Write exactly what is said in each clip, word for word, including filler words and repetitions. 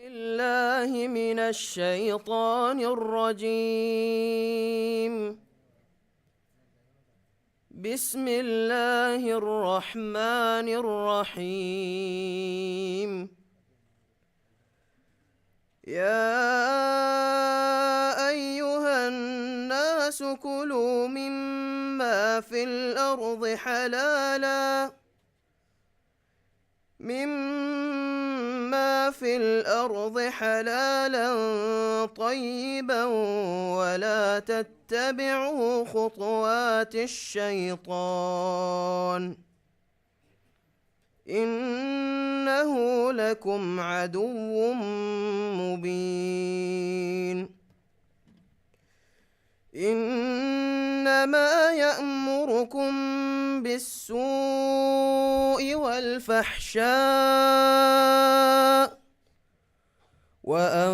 بالله من الشيطان الرجيم. بسم الله الرحمن الرحيم. يا أيها الناس كلوا مما في الأرض حلالا، مما في الأرض حلالا طيبا ولا تتبعوا خطوات الشيطان، إنه لكم عدو مبين. إنما يأمركم بالسوء والفحشاء وأن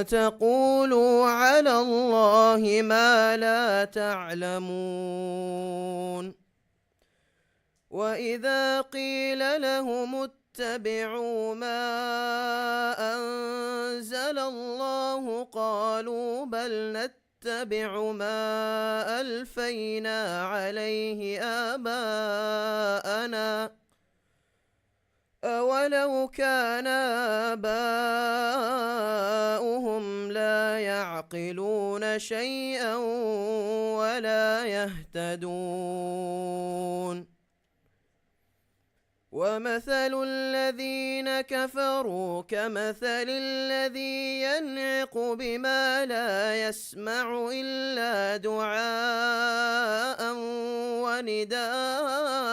تقولوا على الله ما لا تعلمون. وإذا قيل لهم اتبعوا ما أنزل الله قالوا بل نتبع ما ألفينا عليه آباءنا أولو كان آباؤهم لا يعقلون شيئا ولا يهتدون. ومثل الذين كفروا كمثل الذي ينعق بما لا يسمع إلا دعاء ونداء،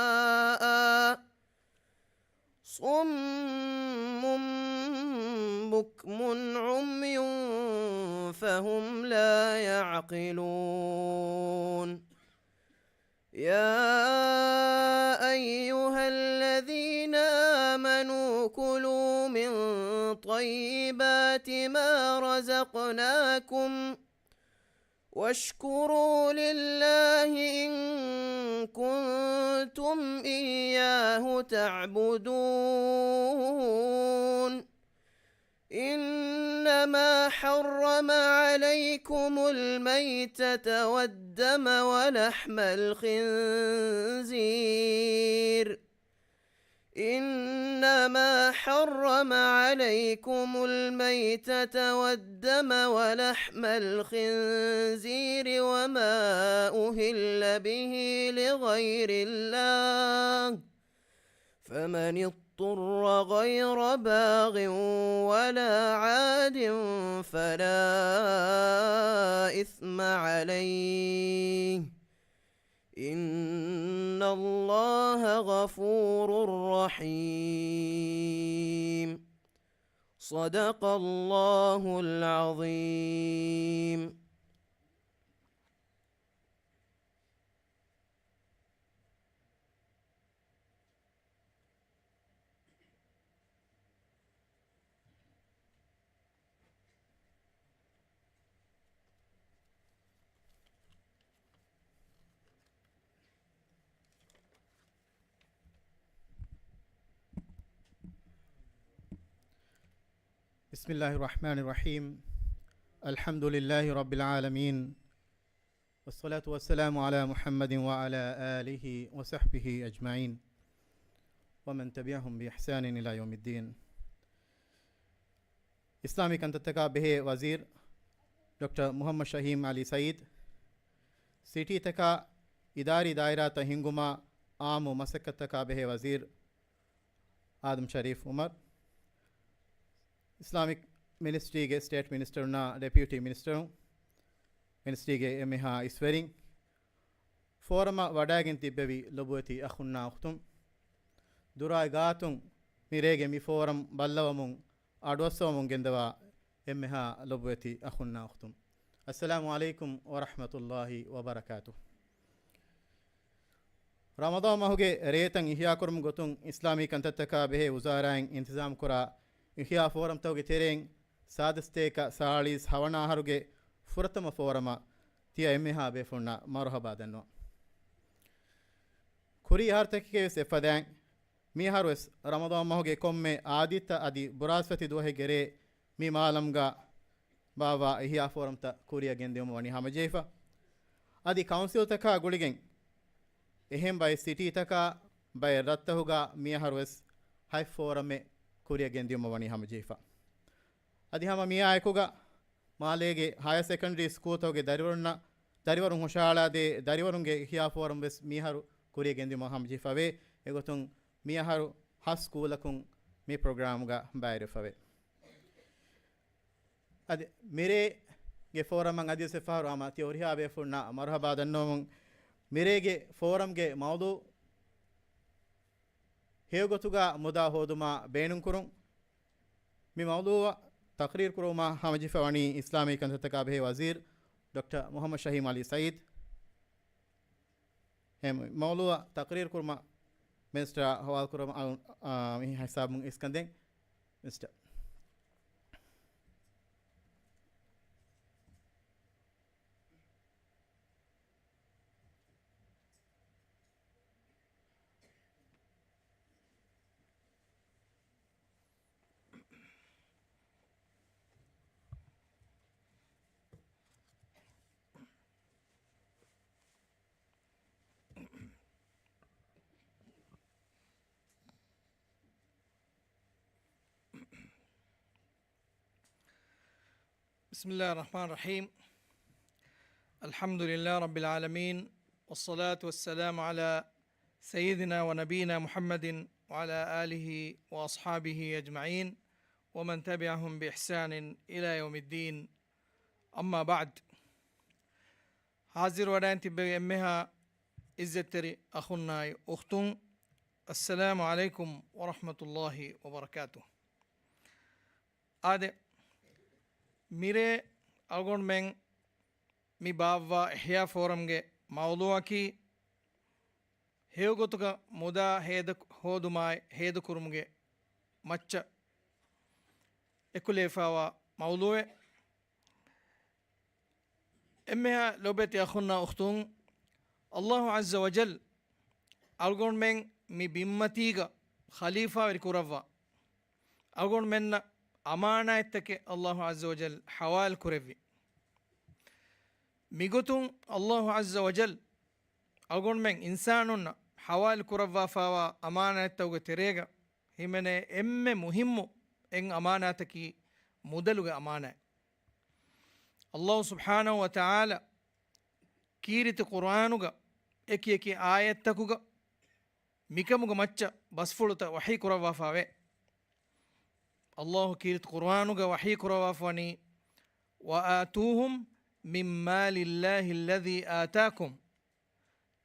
صم بكم عمي فهم لا يعقلون. يا أيها الذين آمنوا كلوا من طيبات ما رزقناكم واشكروا لله إن كنتم إياه تعبدون. إنما حرم عليكم الميتة والدم ولحم الخنزير، إنما حرم عليكم الميتة والدم ولحم الخنزير وما أهل به لغير الله، فمن اضطر غير باغ ولا عاد فلا إثم عليه، إن الله غفور رحيم. صدق الله العظيم. بسم الله الرحمن الرحيم. الحمد لله رب العالمين. والصلاة والسلام على محمد وعلى آله وصحبه أجمعين ومن تبعهم بإحسان إلى يوم الدين. އިސްލާމީ ކަންތައްތަކާ ބެހޭ ވަޒީރު ޑޮކްޓަރ މުޙައްމަދު ޝަހީމް ޢަލީ ސައީދު، ސިޓީތަކާ އިދާރީ ދާއިރާތައް ހިންގުމާ އާއްމު މަސައްކަތްތަކާ ބެހޭ ވަޒީރު އާދަމް ޝަރީފް ޢުމަރު، އިސްލާމިކް މިނިސްޓްރީގެ ސްޓޭޓް މިނިސްޓަރުންނާ ޑެޕިއުޓީ މިނިސްޓަރުން، މިނިސްޓްރީގެ އެންމެހާ އިސްވެރިން، ފޯރަމަށް ވަޑައިގެން ތިއްބެވި ލޮބުވެތި އަޚުންނާ އުޚްތުން، ދުރާއި ގާތުން މިރޭގެ މި ފޯރަމް ބައްލަވަމުން އަޑުއައްސަވަމުން ގެންދަވާ އެންމެހާ ލޮބުވެތި އަޚުންނާ އުޚްތުން، އައްސަލާމު ޢަލައިކުމް ވަރަޙްމަތުﷲި ވަބަރަކާތުހު. ރަމަޟާން މަހުގެ ރޭތައް އިޙްޔާކުރުމުގެ ގޮތުން އިސްލާމީ ކަންތައްތަކާ ބެހޭ ވުޒާރާއިން އިންތިޒާމްކުރާ އިޙްޔާ ފޯރަމްތަކުގެ ތެރެއިން ސާދަސްތޭކަ ސާޅީސް ހަވަނަ އަހަރުގެ ފުރަތަމަ ފޯރަމަށް ތިޔަ އެންމެހާ ބޭފުޅުންނަށް މަރުޙަބާ ދަންނަވަން. ކުރީ އަހަރުތަކެކޭ ވެސް އެފަދައިން މިއަހަރުވެސް ރަމަޟާން މަހުގެ ކޮންމެ އާދިއްތަ އަދި ބުރާސްފަތި ދުވަހެއްގެ ރޭ މި މާލަމްގަ ބާއްވާ އިޙްޔާ ފޯރަމްތައް ކުރިއަށް ގެންދިއުމަށް ވަނީ ހަމަޖެހިފަ. އަދި ކައުންސިލްތަކާ ގުޅިގެން އެހެން ބައެއް ސިޓީތަކާ ބައެއް ރަށްތަކުގަ މިއަހަރުވެސް ހަތް ފޯރަމެއް ކުރިއަށް ގެންދިއުމަށް ވަނީ ހަމަޖެހިފަ. އަދި ހަމަ މިއާއެކުގަ މާލޭގެ ހަޔަ ސެކަންޑްރީ ސްކޫލްތަކުގެ ދަރިވަރުންނަށް، ދަރިވަރުން ހުށަހަޅާދޭ ދަރިވަރުންގެ އިޙްޔާ ފޯރަމް ވެސް މިއަހަރު ކުރިއަށް ގެންދިއުމަށް ހަމަޖެހިފަވޭ. އެގޮތުން މިއަހަރު ހަ ސްކޫލަކުން މި ޕްރޮގްރާމްގަ ބައިވެރިވެފަވޭ. އަދި މިރޭގެ ފޯރަމަށް އަދިވެސް އެއްފަހަރު ހަމަ ތި ހުރިހާ ބޭފުޅުންނަށް މަރުޙަބާ ދަންނަވަމުން، މިރޭގެ ފޯރަމްގެ މައުޟޫޢު ހެޔޮގޮތުގަ މުދާ ހޯދުމާ ބޭނުންކުރުން. މި މައުޟޫޢަށް ތަޤްރީރު ކުރުމާ ހަމަޖެހިފަ ވަނީ އިސްލާމީ ކަންތައްތަކާ ބެހޭ ވަޒީރު ޑޮކްޓަރ މުޙައްމަދު ޝަހީމް ޢަލީ ސަޢީދު. އެ މައުޟޫޢަށް ތަޤްރީރު ކުރުމަށް މިނިސްޓަރ ހަވާލު ކުރުމަށް އަޅު-، އާ، މި ހިސާބުން އިސްކަންދެން މިނިސްޓަރ. بسم الله الرحمن الرحيم. الحمد لله رب العالمين، والصلاة والسلام على سيدنا ونبينا محمد وعلى آله وأصحابه أجمعين، ومن تبعهم بإحسان إلى يوم الدين. أما بعد. ހާޒިރުވެޑައިން ތިއްބެވި އެންމެހާ ޢިއްޒަތްތެރި އަޚުންނާއި އުޚްތުން، السلام عليكم ورحمة الله وبركاته. އާދެ، މިރޭ އަޅުގަނޑުމެން މި ބާއްވާ އިޙްޔާ ފޯރަމްގެ މައުޟޫޢަކީ، ހެޔޮގޮތުގަ މުދާ ހޭދަ ހޯދުމާއި ހޭދަކުރުމުގެ މައްޗަށް އެކުލެވިފައިވާ މައުޟޫޢެއް. އެންމެހާ ލޯބިވެތި އަޚުންނާ އުޚްތުން، ﷲ ޢައްޒަ ވަޖައްލަ އަޅުގަނޑުމެން މި ބިންމަތީގަ ޚަލީފާވެރި ކުރައްވާ، އަޅުގަނޑުމެންނަށް އަމާނާތްތަކެއް ﷲ ޢައްޒަ ވަޖައްލަ ޙަވާލު ކުރެއްވި. މިގޮތުން ﷲ ޢައްޒަ ވަޖައްލަ އަޅުގަނޑުމެން އިންސާނުންނަށް ޙަވާލު ކުރައްވާފައިވާ އަމާނާތްތަކުގެ ތެރޭގަ ހިމެނޭ އެންމެ މުހިއްމު އެއް އަމާނާތަކީ މުދަލުގެ އަމާނާތް. ﷲ ސުބްޙާނަހޫ ވަތަޢާލާ ކީރިތި ޤުރްއާނުގަ އެކި އެކި އާޔަތްތަކުގަ މިކަމުގެ މައްޗަށް ބަސްފުޅުތައް ވަޙީ ކުރައްވާފައިވޭ. ﷲ ކީރިތި ޤުރްއާނުގަ ވަޙީ ކުރައްވާފަވަނީ، وآتوهم من مال الله الذي آتاكم.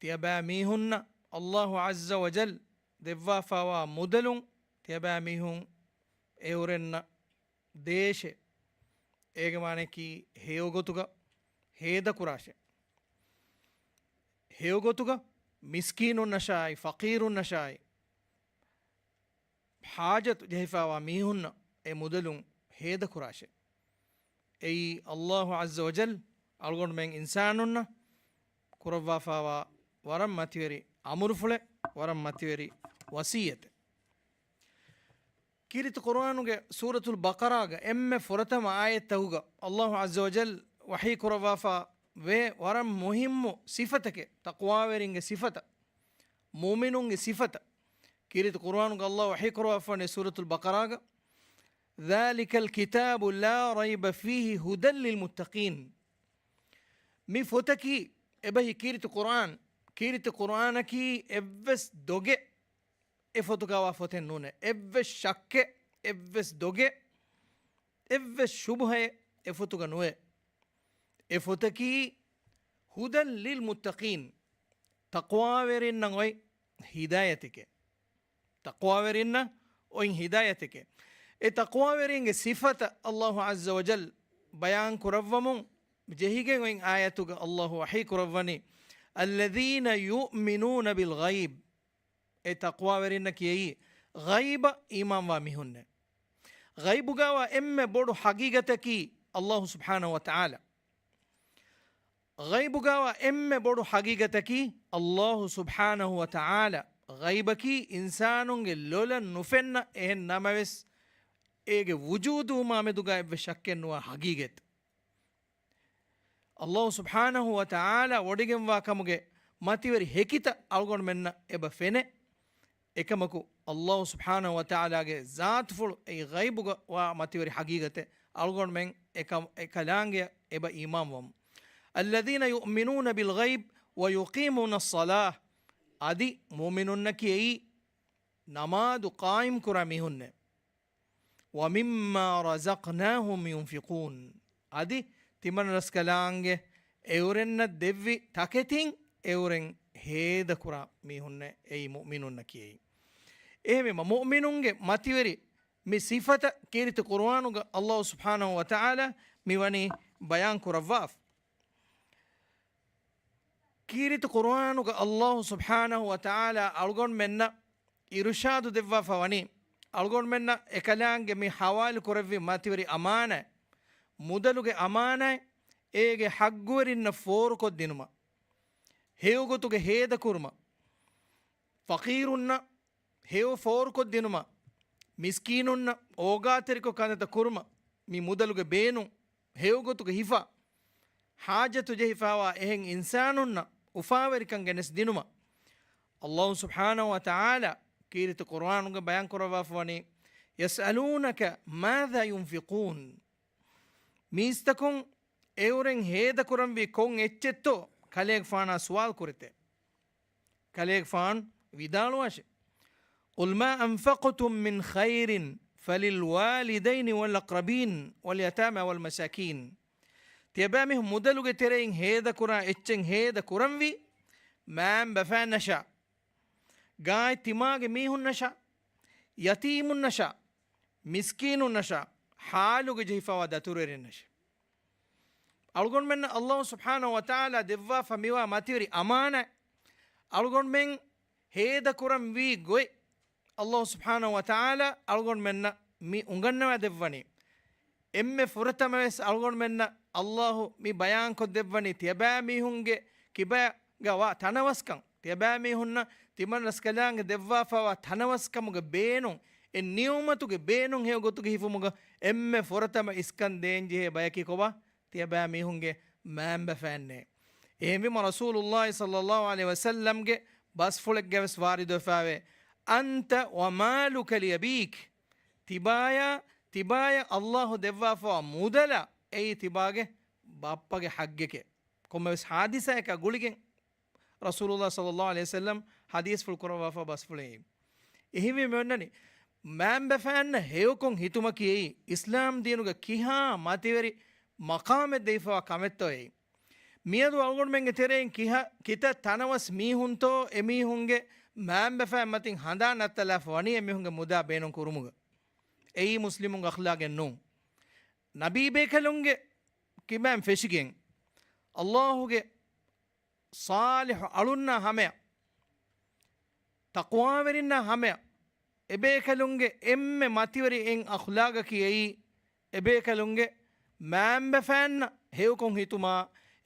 ތިޔަބައިމީހުންނަށް ﷲ ޢައްޒަ ވަޖައްލަ ދެއްވާފައިވާ މުދަލުން ތިޔަބައިމީހުން އެއުރެންނަށް ދޭށޭ. އޭގެ މާނައަކީ ހެޔޮގޮތުގަ ހޭދަކުރާށޭ. ހެޔޮގޮތުގަ މިސްކީނުންނަށާއި ފަޤީރުންނަށާއި ޙާޖަތު ޖެހިފައިވާ މީހުންނަށް އެ މުދަލުން ހޭދަކުރާށޭ. އެއީ ﷲ ޢައްޒަ ވަޖައްލަ އަޅުގަނޑުމެން އިންސާނުންނަށް ކުރައްވާފައިވާ ވަރަށް މަތިވެރި އަމުރުފުޅެއް، ވަރަށް މަތިވެރި ވަޞިއްޔަތެއް. ކީރިތި ޤުރުއާނުގެ ސޫރަތުލް ބަޤަރާގަ އެންމެ ފުރަތަމަ އާޔަތްތަކުގަ ﷲ ޢައްޒަ ވަޖައްލަ ވަޙީ ކުރައްވާފަ ވޭ ވަރަށް މުހިއްމު ސިފަތަކެއް، ތަޤްވާވެރިންގެ ސިފަތައް، މުއުމިނުންގެ ސިފަތައް. ކީރިތި ޤުރުއާނުގަ ﷲ ވަޙީ ކުރައްވާފަ ވަނީ ސޫރަތުލް ބަޤަރާގަ، ذلك الكتاب لا ريب فيه هدى للمتقين. މި ފޮތަކީ، އެބަހީ ކީރިތި ޤުރުއާން، ކީރިތި ޤުރުއާނަކީ އެއްވެސް ދޮގެއް އެ ފޮތުގަވާ ފޮތެއް ނޫނޭ. އެއްވެސް ޝައްކެއް، އެއްވެސް ދޮގެއް، އެއްވެސް ޝުބުހައެއް އެ ފޮތުގަ ނުވޭ. އެ ފޮތަކީ هدى للمتقين، ތަޤްވާވެރިންނަށް އޮތް ހިދާޔަތެކޭ. ތަޤްވާވެރިންނަށް އޮތް ހިދާޔަތެކޭ. އެ ތަޤްވާވެރިންގެ ސިފަތައް ﷲ ޢައްޒަ ވަޖައްލަ ބަޔާން ކުރައްވަމުން ޖެހިގެން އޮތް އާޔަތުގަ ﷲ ވަޙީ ކުރައްވަނީ، الذين يؤمنون بالغيب. އެ ތަޤްވާވެރިންނަކީ އެއީ ޣައިބަށް އީމާންވާ މީހުންނޭ. ޣައިބުގަވާ އެންމެ ބޮޑު ޙަޤީޤަތަކީ ﷲ ސުބްޙާނަހޫ ވަތަޢާލާ. ޣައިބުގަވާ އެންމެ ބޮޑު ޙަޤީޤަތަކީ ﷲ ސުބްޙާނަހޫ ވަތަޢާލާ. ޣައިބަކީ އިންސާނުންގެ ލޮލަށް ނުފެންނަ، އެހެން ނަމަވެސް އޭގެ ވުޖޫދުވުމާމެދުގަ އެއްވެސް ޝައްކެއް ނުވާ ހަގީގަތެއް. އައްލާހު ސުބްޙާނަހު ވަ ތަޢާލާ ވޮޑިގެންވާ ކަމުގެ މަތިވެރި ހެކިތައް އަޅުގަނޑުމެންނަށް އެބަ ފެނޭ. އެކަމަކު، އައްލާހު ސުބްޙާނަހު ވަ ތަޢާލާގެ ޒާތުފުޅު އެއީ ޣައިބުގަ ވާ މަތިވެރި ހަގީގަތެއް. އަޅުގަނޑުމެން އެކަ-، އެކަލާނގެއަށް އެބަ އީމާންވަމު. الذين يؤمنون بالغيب ويقيمون الصلاة. އަދި މުއުމިނުންނަކީ އެއީ ނަމާދު ޤާއިމްކުރާ މީހުންނޭ. ومما رزقناهم ينفقون. އަދި ތިމަންރަސްކަލާނގެ އެއުރެންނަށް ދެއްވި ތަކެތިން އެއުރެން ހޭދަކުރާ މީހުންނޭ އެއީ މުއުމިނުންނަކީ. އެހެންވީމަ، މުއުމިނުންގެ މަތިވެރި މި ސިފަތައް ކީރިތި ޤުރުއާނުގަ އައްލާހު ސުބްޙާނަހު ވަ ތަޢާލާ މިވަނީ ބަޔާން ކުރައްވާފަ. ކީރިތި ޤުރުއާނުގަ އައްލާހު ސުބްޙާނަހު ވަ ތަޢާލާ އަޅުގަނޑުމެންނަށް އިރުޝާދު ދެއްވާފަ ވަނީ، އަޅުގަނޑުމެންނަށް އެކަލާނގެ މި ޙަވާލު ކުރެއްވި މަތިވެރި އަމާނާތް، މުދަލުގެ އަމާނާތް، އޭގެ ޙައްޤުވެރިންނަށް ފޯރުކޮށްދިނުމަށް، ހެޔޮގޮތުގެ ހޭދަކުރުމަށް، ފަޤީރުންނަށް ހެޔޮ ފޯރުކޮށްދިނުމަށް، މިސްކީނުންނަށް އޯގާތެރިކޮށް ކަންތައްތައް ކުރުމަށް، މި މުދަލުގެ ބޭނުން ހެޔޮގޮތުގަ ހިފާ، ޙާޖަތު ޖެހިފާވާ އެހެން އިންސާނުންނަށް އުފާވެރިކަން ގެނެސްދިނުމަށް، އައްލާހު ސުބްޙާނަހު ވަ ތަޢާލާ ކީރިތި ޤުރުއާނުގަ ބަޔާން ކުރައްވާފަ ވަނީ، يسألونك ماذا ينفقون. މީސްތަކުން އެއުރެން ހޭދަކުރަންވީ ކޮން އެއްޗެއްތޯ ކަލޭގެފާނާ ސުވާލު ކުރެތޭ. ކަލޭގެފާނު ވިދާޅުވާށެ، قل ما أنفقتم من خير فللوالدين والأقربين واليتامى والمساكين. ތިޔަބައިމީހުން މުދަލުގެ ތެރެއިން ހޭދަކުރާ އެއްޗެއް ހޭދަ ކުރަންވީ މައިންބަފައިންނަށާ، ގާތް ތިމާގެ މީހުންނަށާ، ޔަތީމުންނަށާ، މިސްކީނުންނަށާ، ޙާލުގަ ޖެހިފައިވާ ދަތުރުވެރިންނަށެ. އަޅުގަނޑުމެންނަށް އައްލާހު ސުބްޙާނަހު ވަ ތަޢާލާ ދެއްވާފަ މިވާ މަތިވެރި އަމާނާތް، އަޅުގަނޑުމެން ހޭދަކުރަންވީ ގޮތް، އައްލާހު ސުބްޙާނަހު ވަ ތަޢާލާ އަޅުގަނޑުމެންނަށް މި އުނގަންނަވާ ދެއްވަނީ. އެންމެ ފުރަތަމަވެސް އަޅުގަނޑުމެންނަށް އައްލާހު މި ބަޔާންކޮށްދެއްވަނީ ތިޔަބައިމީހުންގެ ކިބައިގަ ވާ ތަނަވަސްކަން، ތިޔަބައިމީހުންނަށް ތިމަންރަސްކަލާނގެ ދެއްވާފައިވާ ތަނަވަސްކަމުގެ ބޭނުން، އެ ނިޢުމަތުގެ ބޭނުން ހެޔޮގޮތުގަ ހިފުމުގަ އެންމެ ފުރަތަމަ އިސްކަން ދޭންޖެހޭ ބަޔަކީ ކޮބާ؟ ތިޔަބައިމީހުންގެ މައިންބަފައިންނޭ. އެހެންވީމަ ރަސޫލުﷲ ޞައްލަﷲ ޢަލައިހި ވަސައްލަމްގެ ބަސްފުޅެއްގަވެސް ވާރިދުވެފައިވޭ، أنت ومالك لأبيك. ތިބާޔާ، ތިބާޔަށް އައްލާހު ދެއްވާފައިވާ މުދަލާ އެއީ ތިބާގެ ބައްޕަގެ ޙައްޤެކޭ. ކޮންމެވެސް ޙާދިސާއަކާ ގުޅިގެން ރަސޫލުﷲ ޞައްލަﷲ ޢަލައިހި ވަސައްލަމް ޙަދީޘްފުޅު ކުރައްވާފަ ބަސްފުޅެއް. އެހެންވީމަ އޮންނަނީ، މައިންބަފައިންނަށް ހެޔޮކޮށް ހިތުމަކީ އެއީ އިސްލާމް ދީނުގެ ކިހާ މަތިވެރި މަޤާމެއް ދެވިފައިވާ ކަމެއްތޯ އެއީ. މިއަދު އަޅުގަނޑުމެންގެ ތެރެއިން ކިހަ-، ކިތައް ތަނަވަސް މީހުންތޯ އެމީހުންގެ މައިންބަފައިން މަތިން ހަނދާން ނައްތާލާފަ ވަނީ އެމީހުންގެ މުދާ ބޭނުން ކުރުމުގަ. އެއީ މުސްލިމުންގެ އަޚްލާގެއް ނޫން. ނަބީބޭކަލުންގެ ކިބައިން ފެށިގެން، އައްލާހުގެ ޞާލިޙު އަޅުންނާ ހަމަޔަށް، ތަޤްވާވެރިންނާ ހަމަޔަށް، އެބޭކަލުންގެ އެންމެ މަތިވެރި އެއް އަޚްލާގަކީ އެއީ، އެބޭކަލުންގެ މައިންބަފައިންނަށް ހެޔޮކޮށް ހިތުމާ،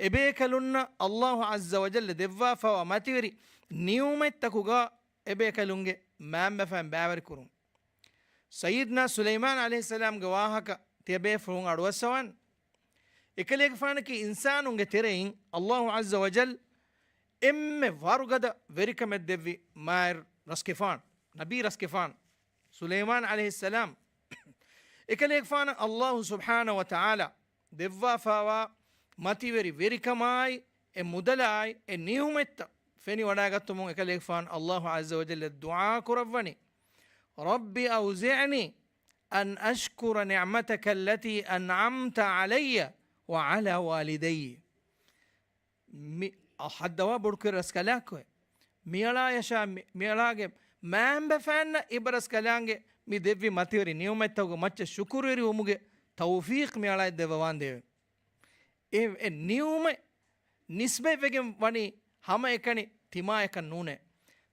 އެބޭކަލުންނަށް އައްލާހު ޢައްޒަ ވަޖައްލަ ދެއްވާފައިވާ މަތިވެރި ނިޢުމަތްތަކުގަ އެބޭކަލުންގެ މައިންބަފައިން ބައިވެރިކުރުން. ސައްޔިދުނާ ސުލައިމާން ޢަލައިހިއްސަލާމްގެ ވާހަކަ ތިޔަބޭފުޅުން އަޑުއައްސަވާން. އެކަލޭގެފާނަކީ އިންސާނުންގެ ތެރެއިން އައްލާހު ޢައްޒަ ވަޖައްލަ އެންމެ ވަރުގަދަ ވެރިކަމެއް ދެއްވި މާތް ރަސްގެފާނު، ނަބީ ރަސްގެފާނު ސުލައިމާން ޢަލައިހިއްސަލާމް. އެކަލޭގެފާނަށް އައްލާހު ސުބްޙާނަހު ވަ ތަޢާލާ ދެއްވާފައިވާ މަތިވެރި ވެރިކަމާއި، އެ މުދަލާއި، އެ ނިޢުމަތްތައް ފެނިވަޑައިގަތުމުން އެކަލޭގެފާނު އައްލާހު ޢައްޒަ ވަޖައްލަ ދުޢާ ކުރައްވަނީ، رب أوزعني أن أشكر نعمتك التي أنعمت علي وعلى والدي. މި ހައްދަވާ ބޮޑުކުރި ރަސްކަލާކޮއެ. މިއަޅާޔަށާ މި-، މިއަޅާގެ މައިންބަފައިންނަށް އިބަރަސްކަލާނގެ މި ދެއްވި މަތިވެރި ނިޢުމަތްތަކުގެ މައްޗަށް ޝުކުރުވެރިވުމުގެ ތައުފީޤް މިއަޅާއަށް ދެއްވަވާނދޭވެ. އެ، އެ ނިޢުމަތް ނިސްބަތްވެގެން ވަނީ ހަމައެކަނި ތިމާޔަކަށް ނޫނޭ.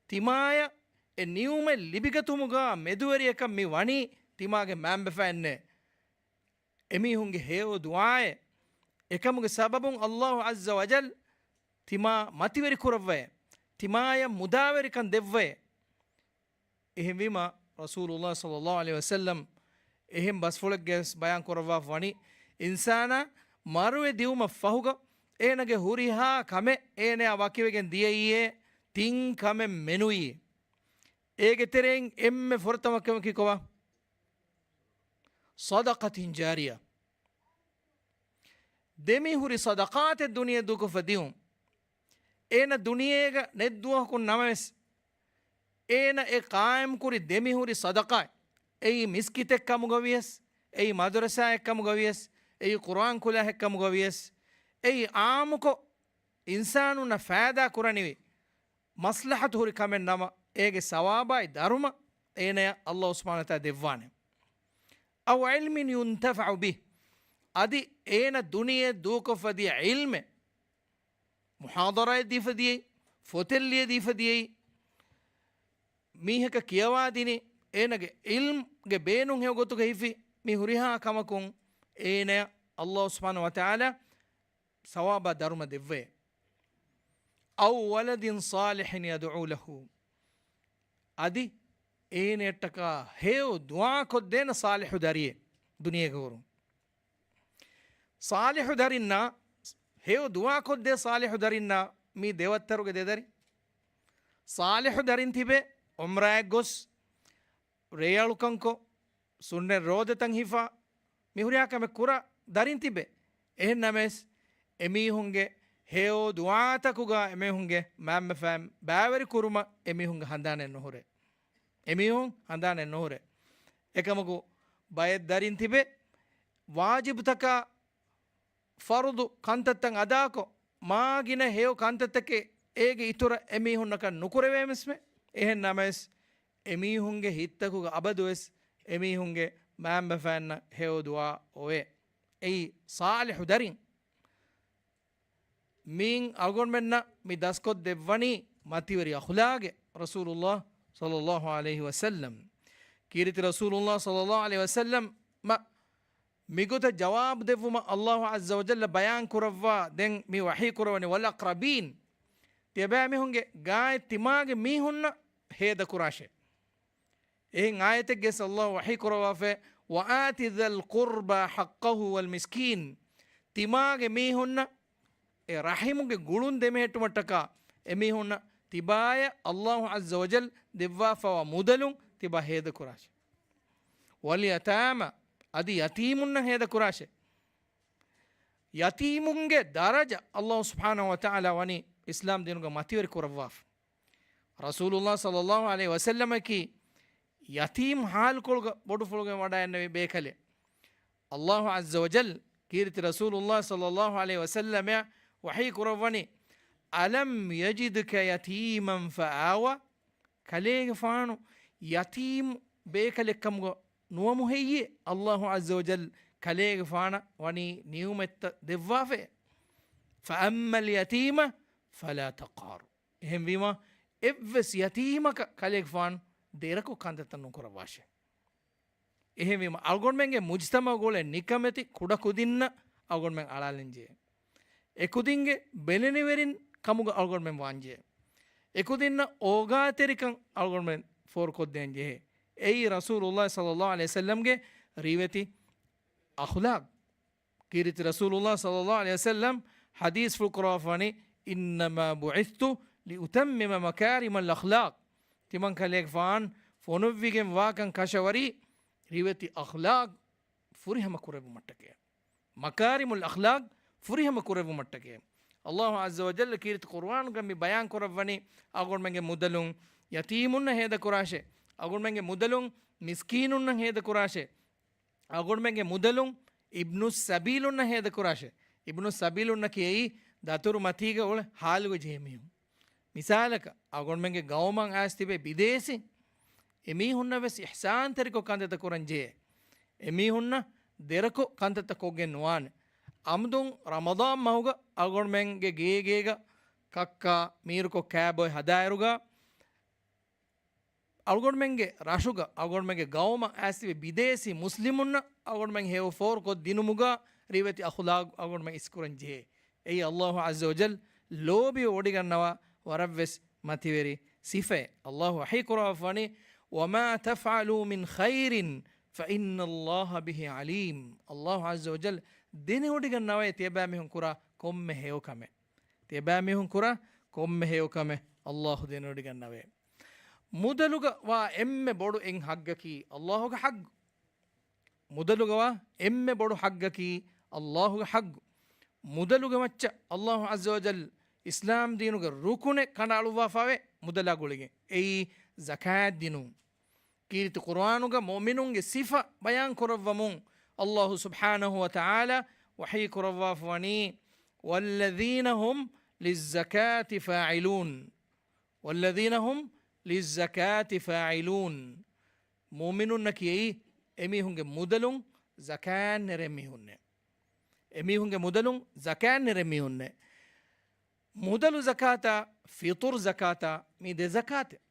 ތިމާޔަށް އެ ނިޢުމަތް ލިބިގަތުމުގަ މެދުވެރިޔަކަށް މި ވަނީ ތިމާގެ މައިންބަފައިންނޭ. އެމީހުންގެ ހެޔޮ ދުޢާއެއް. އެކަމުގެ ސަބަބުން އައްލާހު ޢައްޒަ ވަޖައްލަ ތިމާ މަތިވެރި ކުރައްވައޭ. ތިމާޔަށް މުދާވެރިކަން ދެއްވައޭ. އެހެންވީމަ، ރަސޫލުﷲ ޞައްލަﷲ ޢަލައިހި ވަސައްލަމް އެހެން ބަސްފުޅެއްގެ ވެސް ބަޔާން ކުރައްވާފަ ވަނީ، އިންސާނާ މަރުވެ ދިއުމަށް ފަހުގަ އޭނަގެ ހުރިހާ ކަމެއް އޭނަޔާ ވަކިވެގެން ދިޔައީއޭ، ތިން ކަމެއް މެނުވީ. އޭގެ ތެރެއިން އެންމެ ފުރަތަމަ ކަމަކީ ކޮބާ؟ ޞަދަޤަތިން ޖާރިޔަ. ދެމިހުރި ޞަދަޤާތެއް ދުނިޔެ ދޫކޮށްފަ ދިއުން. އޭނަ ދުނިޔޭގަ ނެތް ދުވަހަކުން ނަމަވެސް، އޭނަ އެ ޤާއިމްކުރި ދެމިހުރި ޞަދަޤާތް، އެއީ މިސްކިތެއް ކަމުގަ ވިޔަސް، އެއީ މަދުރަސާއެއް ކަމުގަ ވިޔަސް، އެއީ ޤުރުއާން ކުލަހެއް ކަމުގަ ވިޔަސް، އެއީ ޢާއްމުކޮށް އިންސާނުންނަށް ފައިދާ ކުރަނިވި މަޞްލަޙަތު ހުރި ކަމެއް ނަމަ، އޭގެ ސަވާބާއި ދަރުމަ އޭނަޔަށް ﷲ ސުބްޙާނަހޫ ވަތަޢާލާ ދެއްވާނެ. އައު ޢިލްމިން ޔުންތަފަޢު ބިހި، އަދި އޭނަ ދުނިޔެ ދޫކޮށްފަ ދިޔަ ޢިލްމެއް، މުޙާޟަރާއެއް ދީފަ ދިޔައީ، ފޮތެއް ލިޔެ ދީފަ ދިޔައީ، މީހަކަށް ކިޔަވާދިނި، އޭނަގެ ޢިލްމްގެ ބޭނުން ހެޔޮ ގޮތުގަ ހިފި މި ހުރިހާ ކަމަކުން އޭނަޔަށް ﷲ ސުބްޙާނަހޫ ވަތަޢާލާ ސަވާބާ ދަރުމަ ދެއްވޭ. އައު ވަލަދިން ޞާލިޙިން ޔަދްޢޫ ލަހޫ. އަދި އޭނައަށްޓަކާ ހެޔޮ ދުޢާ ކޮށްދޭނެ ޞާލިޙު ދަރިއެއް ދުނިޔޭގަ ހުރުން. ޞާލިޙު ދަރިންނާ ހެޔޮ ދުޢާ ކޮށްދޭ ޞާލިޙު ދަރިންނާ މީ ދެވައްތަރުގެ ދެދަރި. ޞާލިޙު ދަރިން ތިބޭ ޢުމްރާއަށް ގޮސް، ރޭއަޅުކަންކޮށް، ސުންނަތް ރޯދަތައް ހިފާ، މި ހުރިހާ ކަމެއް ކުރާ ދަރިން ތިބޭ. އެހެން ނަމަވެސް، އެމީހުންގެ ހެޔޮ ދުޢާތަކުގަ އެމީހުންގެ މައިންބަފައިން ބައިވެރި ކުރުމަށް އެމީހުންގެ ހަނދާނެއް ނުހުރޭ. އެމީހުން ހަނދާނެއް ނުހުރޭ. އެކަމަކު، ބައެއް ދަރިން ތިބެ، ވާޖިބުތަކާ ފަރުޟު ކަންތައްތައް އަދާކޮށް، މާ ގިނަ ހެޔޮ ކަންތައްތަކެއް އޭގެ އިތުރަށް އެމީހުންނަކަށް ނުކުރެވޭމެސްމެ. އެހެން ނަމަވެސް، އެމީހުންގެ ހިތްތަކުގަ އަބަދުވެސް އެމީހުންގެ މައިންބަފައިންނަށް ހެޔޮ ދުޢާ އޮވޭ. އެއީ ޞާލިޙު ދަރިން. މިއިން އަޅުގަނޑުމެންނަށް މި ދަސްކޮށްދެއްވަނީ މަތިވެރި އަޚުލާގެއް، ރަސޫލުﷲ ޞައްލަﷲ ޢަލައިހި ވަސައްލަމް. ކީރިތި ރަސޫލުﷲ ޞައްލަﷲ ޢަލައިހި ވަސައްލަމް މަ-، މިގޮތަށް ޖަވާބު ދެއްވުމަށް ﷲ ޢައްޒަ ވަޖައްލަ ބަޔާން ކުރައްވާ، ދެން މި ވަޙީ ކުރަވަނީ، "ވަލްއަޤްރަބީން"، ތިޔަބައިމީހުންގެ ގާތް ތިމާގެ މީހުންނަށް ހޭދަކުރާށޭ. އެހެން އާޔަތެއްގެ ﷲ ވަޙީ ކުރައްވާފައި، "وَآتِ ذَا الْقُرْبَى حَقَّهُ وَالْمِسْكِينَ". ތިމާގެ މީހުންނަށް އެ ރަޙިމުގެ ގުޅުން ދެމެހެއްޓުމަށްޓަކާ އެމީހުންނަށް ތިބާޔަށް ﷲ ޢައްޒަ ވަޖަލް ދެއްވާފައިވާ މުދަލުން ތިބާ ހޭދަކުރާށޭ. "وَالْيَتَامَى"، އަދި ޔަތީމުންނަށް ހޭދަކުރާށޭ. ޔަތީމުންގެ ދަރަޖަ ﷲ ސުބްޙާނަހޫ ވަތަޢާލާ ވަނީ އިސްލާމް ދީނުގަ މަތިވެރި ކުރައްވާފަ. ރަސޫލުﷲ ޞައްލަﷲ ޢަލައިހި ވަސައްލަމަކީ ޔަތީމް ޙާލުކޮޅުގަ ބޮޑުފުޅުގަ ވަޑައިގެންނެވި ބޭކަލެއް. ﷲ ޢައްޒަ ވަޖަލް ކީރިތި ރަސޫލުﷲ ޞައްލަﷲ ޢަލައިހި ވަސައްލަމައަށް ވަޙީ ކުރައްވަނީ، "أَلَمْ يَجِدْكَ يَتِيمًا فَآوَىٰ." ކަލޭގެފާނު ޔަތީމް ބޭކަލެއްކަމުގަ ނުވަމު ހެއްޔޭ؟ ﷲ ޢައްޒަ ވަޖަލް ކަލޭގެފާނަށް ވަނީ ނިޢުމަތްތައް ދެއްވާފައޭ. "فَأَمَّا الْيَتِيمَ فَلَا تَقْهَرْ." އެހެންވީމަ، އެއްވެސް ޔަތީމަކަށް ކަލޭގެފާނު ދެރަކޮށް ކަންތައްތައް ނުކުރައްވާށޭ. އެހެންވީމަ، އަޅުގަނޑުމެންގެ މުޖްތަމަޢުގަ އުޅޭ ނިކަމެތި ކުޑަކުދިންނަށް އަޅުގަނޑުމެން އަޅާލަންޖެހޭ. އެކުދިންގެ ބެލެނިވެރިން ކަމުގަ އަޅުގަނޑުމެން ވާންޖެހޭ. އެކުދިންނަށް އޯގާތެރިކަން އަޅުގަނޑުމެން ފޯރުކޮށްދޭންޖެހޭ. އެއީ ރަސޫލުﷲ ޞައްލަﷲ ޢަލައިހި ވަސައްލަމްގެ ރިވެތި އަޚްލާޤް. ކީރިތި ރަސޫލުﷲ ޞައްލަﷲ ޢަލައިހި ވަސައްލަމް ޙަދީޘްފުޅު ކުރައްވާފަ ވަނީ، "إِنَّمَا بُعِثْتُ لِأُتَمِّمَ مَكَارِمَ الْأَخْلَاقِ." ތިމަން ކަލޭގެފާން ފޮނުއްވިގެން ވާކަން ކަށަވަރީ ރިވެތި އަޚްލާޤް ފުރިހަމަ ކުރެއްވުމަށްޓަކައި. މަކާރިމުލް އަޚްލާޤް ފުރިހަމަ ކުރެއްވުމަށްޓަކައި. ﷲ ޢައްޒަ ވަޖައްލަ ކީރިތި ޤުރުއާނުގަ މި ބަޔާން ކުރައްވަނީ، އަޅުގަނޑުމެންގެ މުދަލުން ޔަތީމުންނަށް ހޭދަކުރާށޭ، އަޅުގަނޑުމެންގެ މުދަލުން މިސްކީނުންނަށް ހޭދަކުރާށޭ، އަޅުގަނޑުމެންގެ މުދަލުން އިބްނު ސަބީލުންނަށް ހޭދަކުރާށޭ. އިބްނު ސަބީލުންނަކީ އެއީ ދަތުރު މަތީގަ އުޅެ ހާލުގަ ޖެހޭ މީހުން. މިސާލަކަށް، އަޅުގަނޑުމެންގެ ގައުމަށް އައިސް ތިބޭ ބިދޭސީން، އެމީހުންނަށް ވެސް އިޙްސާންތެރިކޮށް ކަންތައްތައް ކުރަން ޖެހޭ. އެމީހުންނަށް ދެރަކޮށް ކަންތައްތައް ކޮށްގެން ނުވާނެ. އަމްދުން ރަމަޟާން މަހުގަ އަޅުގަނޑުމެންގެ ގޭގޭގަ ކައްކާ މީރުކޮށް ކާބޮއެ ހަދާއިރުގަ، އަޅުގަނޑުމެންގެ ރަށުގަ، އަޅުގަނޑުމެންގެ ގައުމަށް އައިސްތިބި ބިދޭސީ މުސްލިމުންނަށް އަޅުގަނޑުމެން ހެޔޮ ފޯރު ކޮށްދިނުމުގަ ރިވެތި އަޚުލާގު އަޅުގަނޑުމެން އިސްކުރަން ޖެހޭ. އެއީ ﷲ ޢައްޒަ ވަޖަލް ލޯބިވެ ވޮޑިގަންނަވާ ވަރަށްވެސް މަތިވެރި ސިފައެއް. ﷲ ވަޙީ ކުރައްވާފަ ވަނީ، وما تفعلوا من خير فإن الله به عليم. ﷲ ޢައްޒަ ވަޖައްލަ ދެނެވޮޑިގަންނަވައޭ ތިޔަބައިމީހުން ކުރާ ކޮންމެ ހެޔޮކަމެއް. ތިޔަބައިމީހުން ކުރާ ކޮންމެ ހެޔޮކަމެއް ﷲ ދެނެވޮޑިގަންނަވައޭ. މުދަލުގަ ވާ އެންމެ ބޮޑު އެއް ޙައްޤަކީ ﷲގެ ޙައްޤު. މުދަލުގަ ވާ އެންމެ ބޮޑު ޙައްޤަކީ ﷲގެ ޙައްޤު. މުދަލުގެ މައްޗަށް ﷲ ޢައްޒަ ވަޖައްލަ އިސްލާމް ދީނުގެ ރުކުނެއް ކަނޑައަޅުއްވާފައިވޭ މުދަލާ ގުޅިގެން. އެއީ ޒަކާތް ދިނުން. ކީރިތި ޤުރުއާނުގަ މުއުމިނުންގެ ސިފަ ބަޔާން ކުރައްވަމުން ﷲ ސުބްޙާނަހޫ ވަތަޢާލާ ވަޙީ ކުރައްވާފަ ވަނީ، وَالَّذِينَ هُمْ لِلزَّكَاةِ فَاعِلُونَ. وَالَّذِينَ هُمْ لِلزَّكَاةِ فَاعِلُونَ. މުއުމިނުންނަކީ އެއީ އެމީހުންގެ މުދަލުން ޒަކާތް ނެރޭ މީހުންނޭ. އެމީހުންގެ މުދަލުން ޒަކާތް ނެރޭ މީހުންނޭ. މުދަލު ޒަކާތާ، ފިޠުރު ޒަކާތާ، މި ދެ ޒަކާތެއް.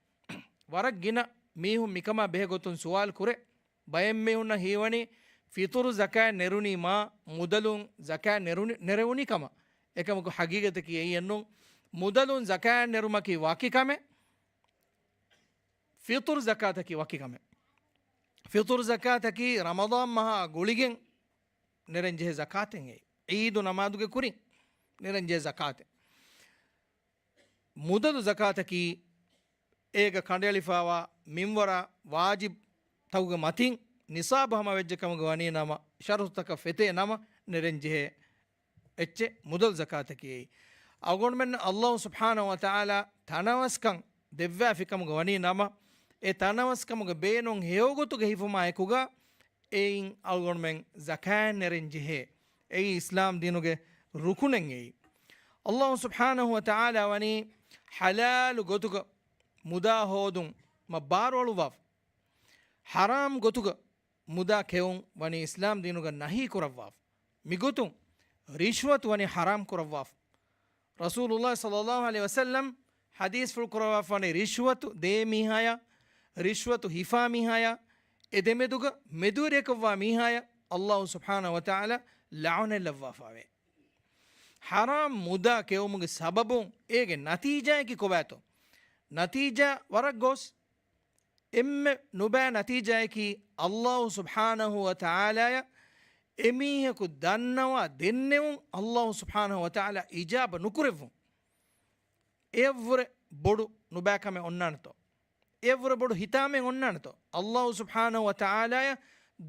ވަރަށް ގިނަ މީހުން މިކަމާ ބެހޭ ގޮތުން ސުވާލު ކުރޭ. ބައެއް މީހުންނަށް ހީވަނީ ފިޠުރު ޒަކާތް ނެރުނީ މާ މުދަލުން ޒަކާތް ނެރުނި، ނެރެވުނީ ކަމަށް. އެކަމަކު ޙަޤީޤަތަކީ އެއެއްނޫން. މުދަލުން ޒަކާތް ނެރުމަކީ ވަކި ކަމެއް. ފިޠުރު ޒަކާތަކީ ވަކި ކަމެއް. ފިޠުރު ޒަކާތަކީ ރަމަޟާން މަހާ ގުޅިގެން ނެރެން ޖެހޭ ޒަކާތެއް އެއީ. ޢީދު ނަމާދުގެ ކުރިން ނެރެން ޖެހޭ ޒަކާތެއް. މުދަލު ޒަކާތަކީ އޭގަ ކަނޑައެޅިފައިވާ މިންވަރާ ވާޖިބުތަކުގެ މަތިން ނިޞާބު ހަމަވެއްޖެ ކަމުގަ ވަނީ ނަމަ، ޝަރުޠުތަކަށް ފެތޭ ނަމަ، ނެރެން ޖެހޭ އެއްޗެއް މުދަލު ޒަކާތަކީ އެއީ. އަޅުގަނޑުމެންނަށް ﷲ ސުބްޙާނަހޫ ވަތަޢާލާ ތަނަވަސްކަން ދެއްވާފި ކަމުގަ ވަނީ ނަމަ، އެ ތަނަވަސްކަމުގެ ބޭނުން ހެޔޮގޮތުގަ ހިފުމާ އެކުގަ އެއިން އަޅުގަނޑުމެން ޒަކާތް ނެރެން ޖެހޭ. އެއީ އިސްލާމް ދީނުގެ ރުކުނެއް އެއީ. ﷲ ސުބްޙާނަހޫ ވަތަޢާލާ ވަނީ ޙަލާލު ގޮތުގަ މުދާ ހޯދުމަށް ބާރުއަޅުއްވާފަ. ޙަރާމް ގޮތުގަ މުދާ ކެއުން ވަނީ އިސްލާމް ދީނުގަ ނަހީ ކުރައްވާފަ. މިގޮތުން ރިޝްވަތު ވަނީ ޙަރާމް ކުރައްވާފަ. ރަސޫލުﷲ ޞައްލަﷲ ޢަލައިހި ވަސައްލަމް ޙަދީޘްފުޅު ކުރައްވާފަ ވަނީ ރިޝްވަތު ދޭ މީހާޔާ، ރިޝްވަތު ހިފާ މީހާޔާ، އެ ދެމެދުގަ މެދުވެރިޔަކަށްވާ މީހާޔަށް ﷲ ސުބްޙާނަހޫ ވަތަޢާލާ ލަޢުނަތް ލައްވާފައިވޭ. ޙަރާމް މުދާ ކެއުމުގެ ސަބަބުން އޭގެ ނަތީޖާއަކީ ކޮބާތޯ؟ ނަތީޖާ ވަރަށް ގޯސް. އެންމެ ނުބައި ނަތީޖާއަކީ ﷲ ސުބްޙާނަހޫ ވަތަޢާލާޔަށް އެމީހަކު ދަންނަވާ ދެންނެވުން ﷲ ސުބްޙާނަހޫ ވަތަޢާލާ އިޖާބަ ނުކުރެއްވުން. އެއަށްވުރެ ބޮޑު ނުބައިކަމެއް އޮންނާނެތޯ؟ އެއަށްވުރެ ބޮޑު ހިތާމައެއް އޮންނާނެތޯ؟ ﷲ ސުބްޙާނަހޫ ވަތަޢާލާޔަށް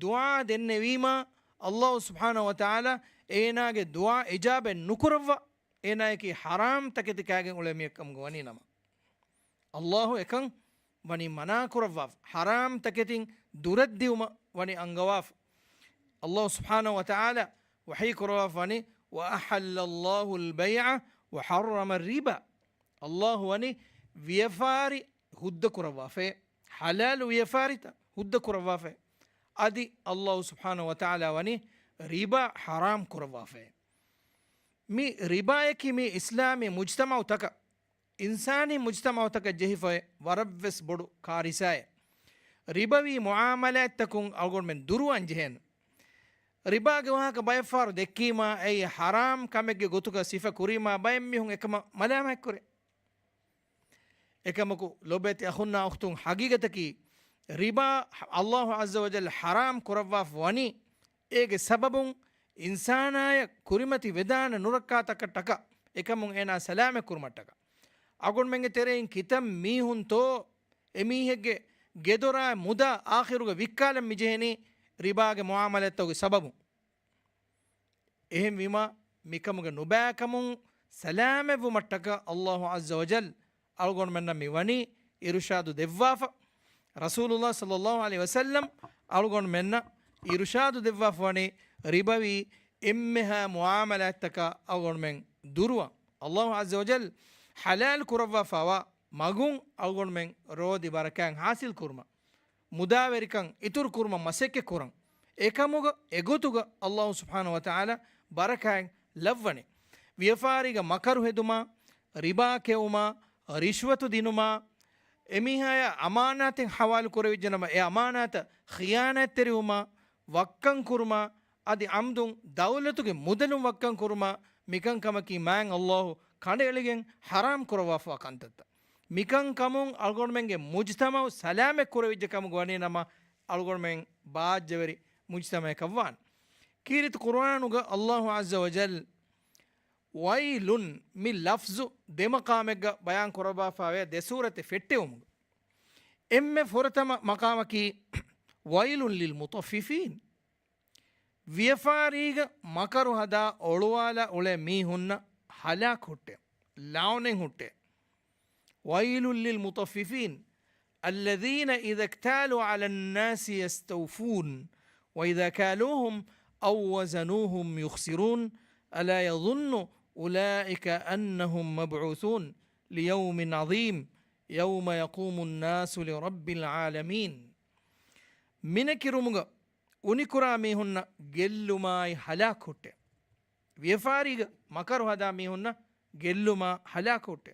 ދުޢާ ދެންނެވީމާ، ﷲ ސުބްޙާނަހޫ ވަތަޢާލާ އޭނާގެ ދުޢާ އިޖާބަތް ނުކުރައްވާ، އޭނާޔަކީ ޙަރާމް ތަކެތި ކާގެން އުޅޭ މީހެއް ކަމުގަ ވަނީ ނަމަ. ﷲ އެކަން ވަނީ މަނާ ކުރައްވާފަ، ޙަރާމް ތަކެތިން ދުރަށްދިއުމަށް ވަނީ އަންގަވާފަ. ﷲ ސުބްޙާނަހޫ ވަތަޢާލާ ވަޙީ ކުރައްވާފަ ވަނީ، وَأَحَلَّ اللَّهُ الْبَيْعَ وَحَرَّمَ الرِّبَا. ﷲ ވަނީ ވިޔަފާރި ހުއްދަ ކުރައްވާފައޭ، ޙަލާލު ވިޔަފާރިތައް ހުއްދަ ކުރައްވާފައޭ. އަދި ﷲ ސުބްޙާނަހޫ ވަތަޢާލާ ވަނީ ރިބާ ޙަރާމް ކުރައްވާފައޭ. މި ރިބާޔަކީ މި އިސްލާމީ މުޖްތަމަޢުތަކަށް، އިންސާނީ މުޖްތަމަޢުތަކަށް ޖެހިފައި ވަރަށްވެސް ބޮޑު ކާރިސާއެއް. ރިބަވީ މުޢާމަލާތްތަކުން އަޅުގަނޑުމެން ދުރުވާން ޖެހޭނެ. ރިބާގެ ވާހަކަ ބައެއްފަހަރު ދެއްކީމާ، އެއީ ޙަރާމް ކަމެއްގެ ގޮތުގަ ސިފަ ކުރީމާ، ބައެއް މީހުން އެކަމަށް މަލާމާތްކުރޭ. އެކަމަކު ލޮބުވެތި އަޚުންނާ އުޚްތުން، ޙަޤީޤަތަކީ ރިބާ ﷲ ޢައްޒަ ވަޖައްލަ ޙަރާމް ކުރައްވާފަ ވަނީ، އޭގެ ސަބަބުން އިންސާނާޔަށް ކުރިމަތި ވެދާނެ ނުރައްކާތަކަށްޓަކާ، އެކަމުން އޭނާ ސަލާމަތް ކުރުމަށްޓަކާ. އަޅުގަނޑުމެންގެ ތެރެއިން ކިތައް މީހުންތޯ އެމީހެއްގެ ގެދޮރާއި މުދާ އާޚިރުގަ ވިއްކާލަން މިޖެހެނީ ރިބާގެ މުޢާމަލާތްތަކުގެ ސަބަބުން. އެހެންވީމާ، މިކަމުގެ ނުބައިކަމުން ސަލާމަތްވުމަށްޓަކާ ﷲ ޢައްޒަ ވަޖައްލަ އަޅުގަނޑުމެންނަށް މި ވަނީ އިރުޝާދު ދެއްވާފަ. ރަސޫލުﷲ ޞައްލަﷲ ޢަލައިހި ވަސައްލަމް އަޅުގަނޑުމެންނަށް އިރުޝާދު ދެއްވާފަ ވަނީ ރިބަވީ އެންމެހާ މުޢާމަލާތްތަކާ އަޅުގަނޑުމެން ދުރުވަން. ﷲ ޢައްޒަ ވަޖައްލަ ޙަލާލު ކުރައްވާފައިވާ މަގުން އަޅުގަނޑުމެން ރޯދި ބަރަކާތް ޙާޞިލް ކުރުމަށް، މުދާވެރިކަން އިތުރު ކުރުމަށް މަސައްކަތް ކުރަން. އެކަމުގަ އެގޮތުގަ ﷲ ސުބްޙާނަހޫ ވަތަޢާލާ ބަރަކާތް ލައްވަނީ. ވިޔަފާރީގަ މަކަރު ހެދުމާ، ރިބާ ކެއުމާ، ރިޝްވަތު ދިނުމާ، އެމީހާޔާ އަމާނާތެއް ޙަވާލު ކުރެވިއްޖެނަމަ، އެ އަމާނާތަށް ޚިޔާނާތްތެރިވުމާ، ވައްކަން ކުރުމާ، އަދި ޢަމްދުން ދައުލަތުގެ މުދަލުން ވައްކަން ކުރުމާ، މިކަންކަމަކީ މާތް ﷲ ކަނޑައެޅިގެން ޙަރާމް ކުރައްވާފަވާ ކަންތައްތައް. މިކަންކަމުން އަޅުގަނޑުމެންގެ މުޖްތަމަޢު ސަލާމަތް ކުރެވިއްޖެ ކަމުގަ ވަނީ ނަމަ، އަޅުގަނޑުމެން ބާއްޖަވެރި މުޖްތަމަޢަކަށް ވާން. ކީރިތި ޤުރުއާނުގަ ﷲ ޢައްޒަ ވަޖަލް ވައިލުން މި ލަފްޒު ދެ މަޤާމެއްގަ ބަޔާން ކުރައްވާފައިވޭ ދެ ސޫރަތެއް ފެއްޓެވުމުގަ. އެންމެ ފުރަތަމަ މަޤާމަކީ، وَيْلٌ لِلْمُطَفِّفِينَ. ވިޔަފާރީގަ މަކަރު ހަދާ އޮޅުވާލާ އުޅޭ މީހުންނަށް ހަލާކު ހުއްޓޭ، ލާނެތް ހުއްޓޭ. وَيْلٌ لِلْمُطَفِّفِينَ الَّذِينَ إِذَا اكْتَالُوا عَلَى النَّاسِ يَسْتَوْفُونَ وَإِذَا كَالُوهُمْ أَو وَّزَنُوهُمْ يُخْسِرُونَ أَلَا يَظُنُّ أُولَٰئِكَ أَنَّهُم مَّبْعُوثُونَ لِيَوْمٍ عَظِيمٍ يَوْمَ يَقُومُ النَّاسُ لِرَبِّ الْعَالَمِينَ. މިނެކިރުމުގަ އުނިކުރާ މީހުންނަށް ގެއްލުމާއި ހަލާކު ހުއްޓޭ. ވިޔަފާރީގަ މަކަރު ހަދާ މީހުންނަށް ގެއްލުމާ ހަލާކު ހުއްޓޭ.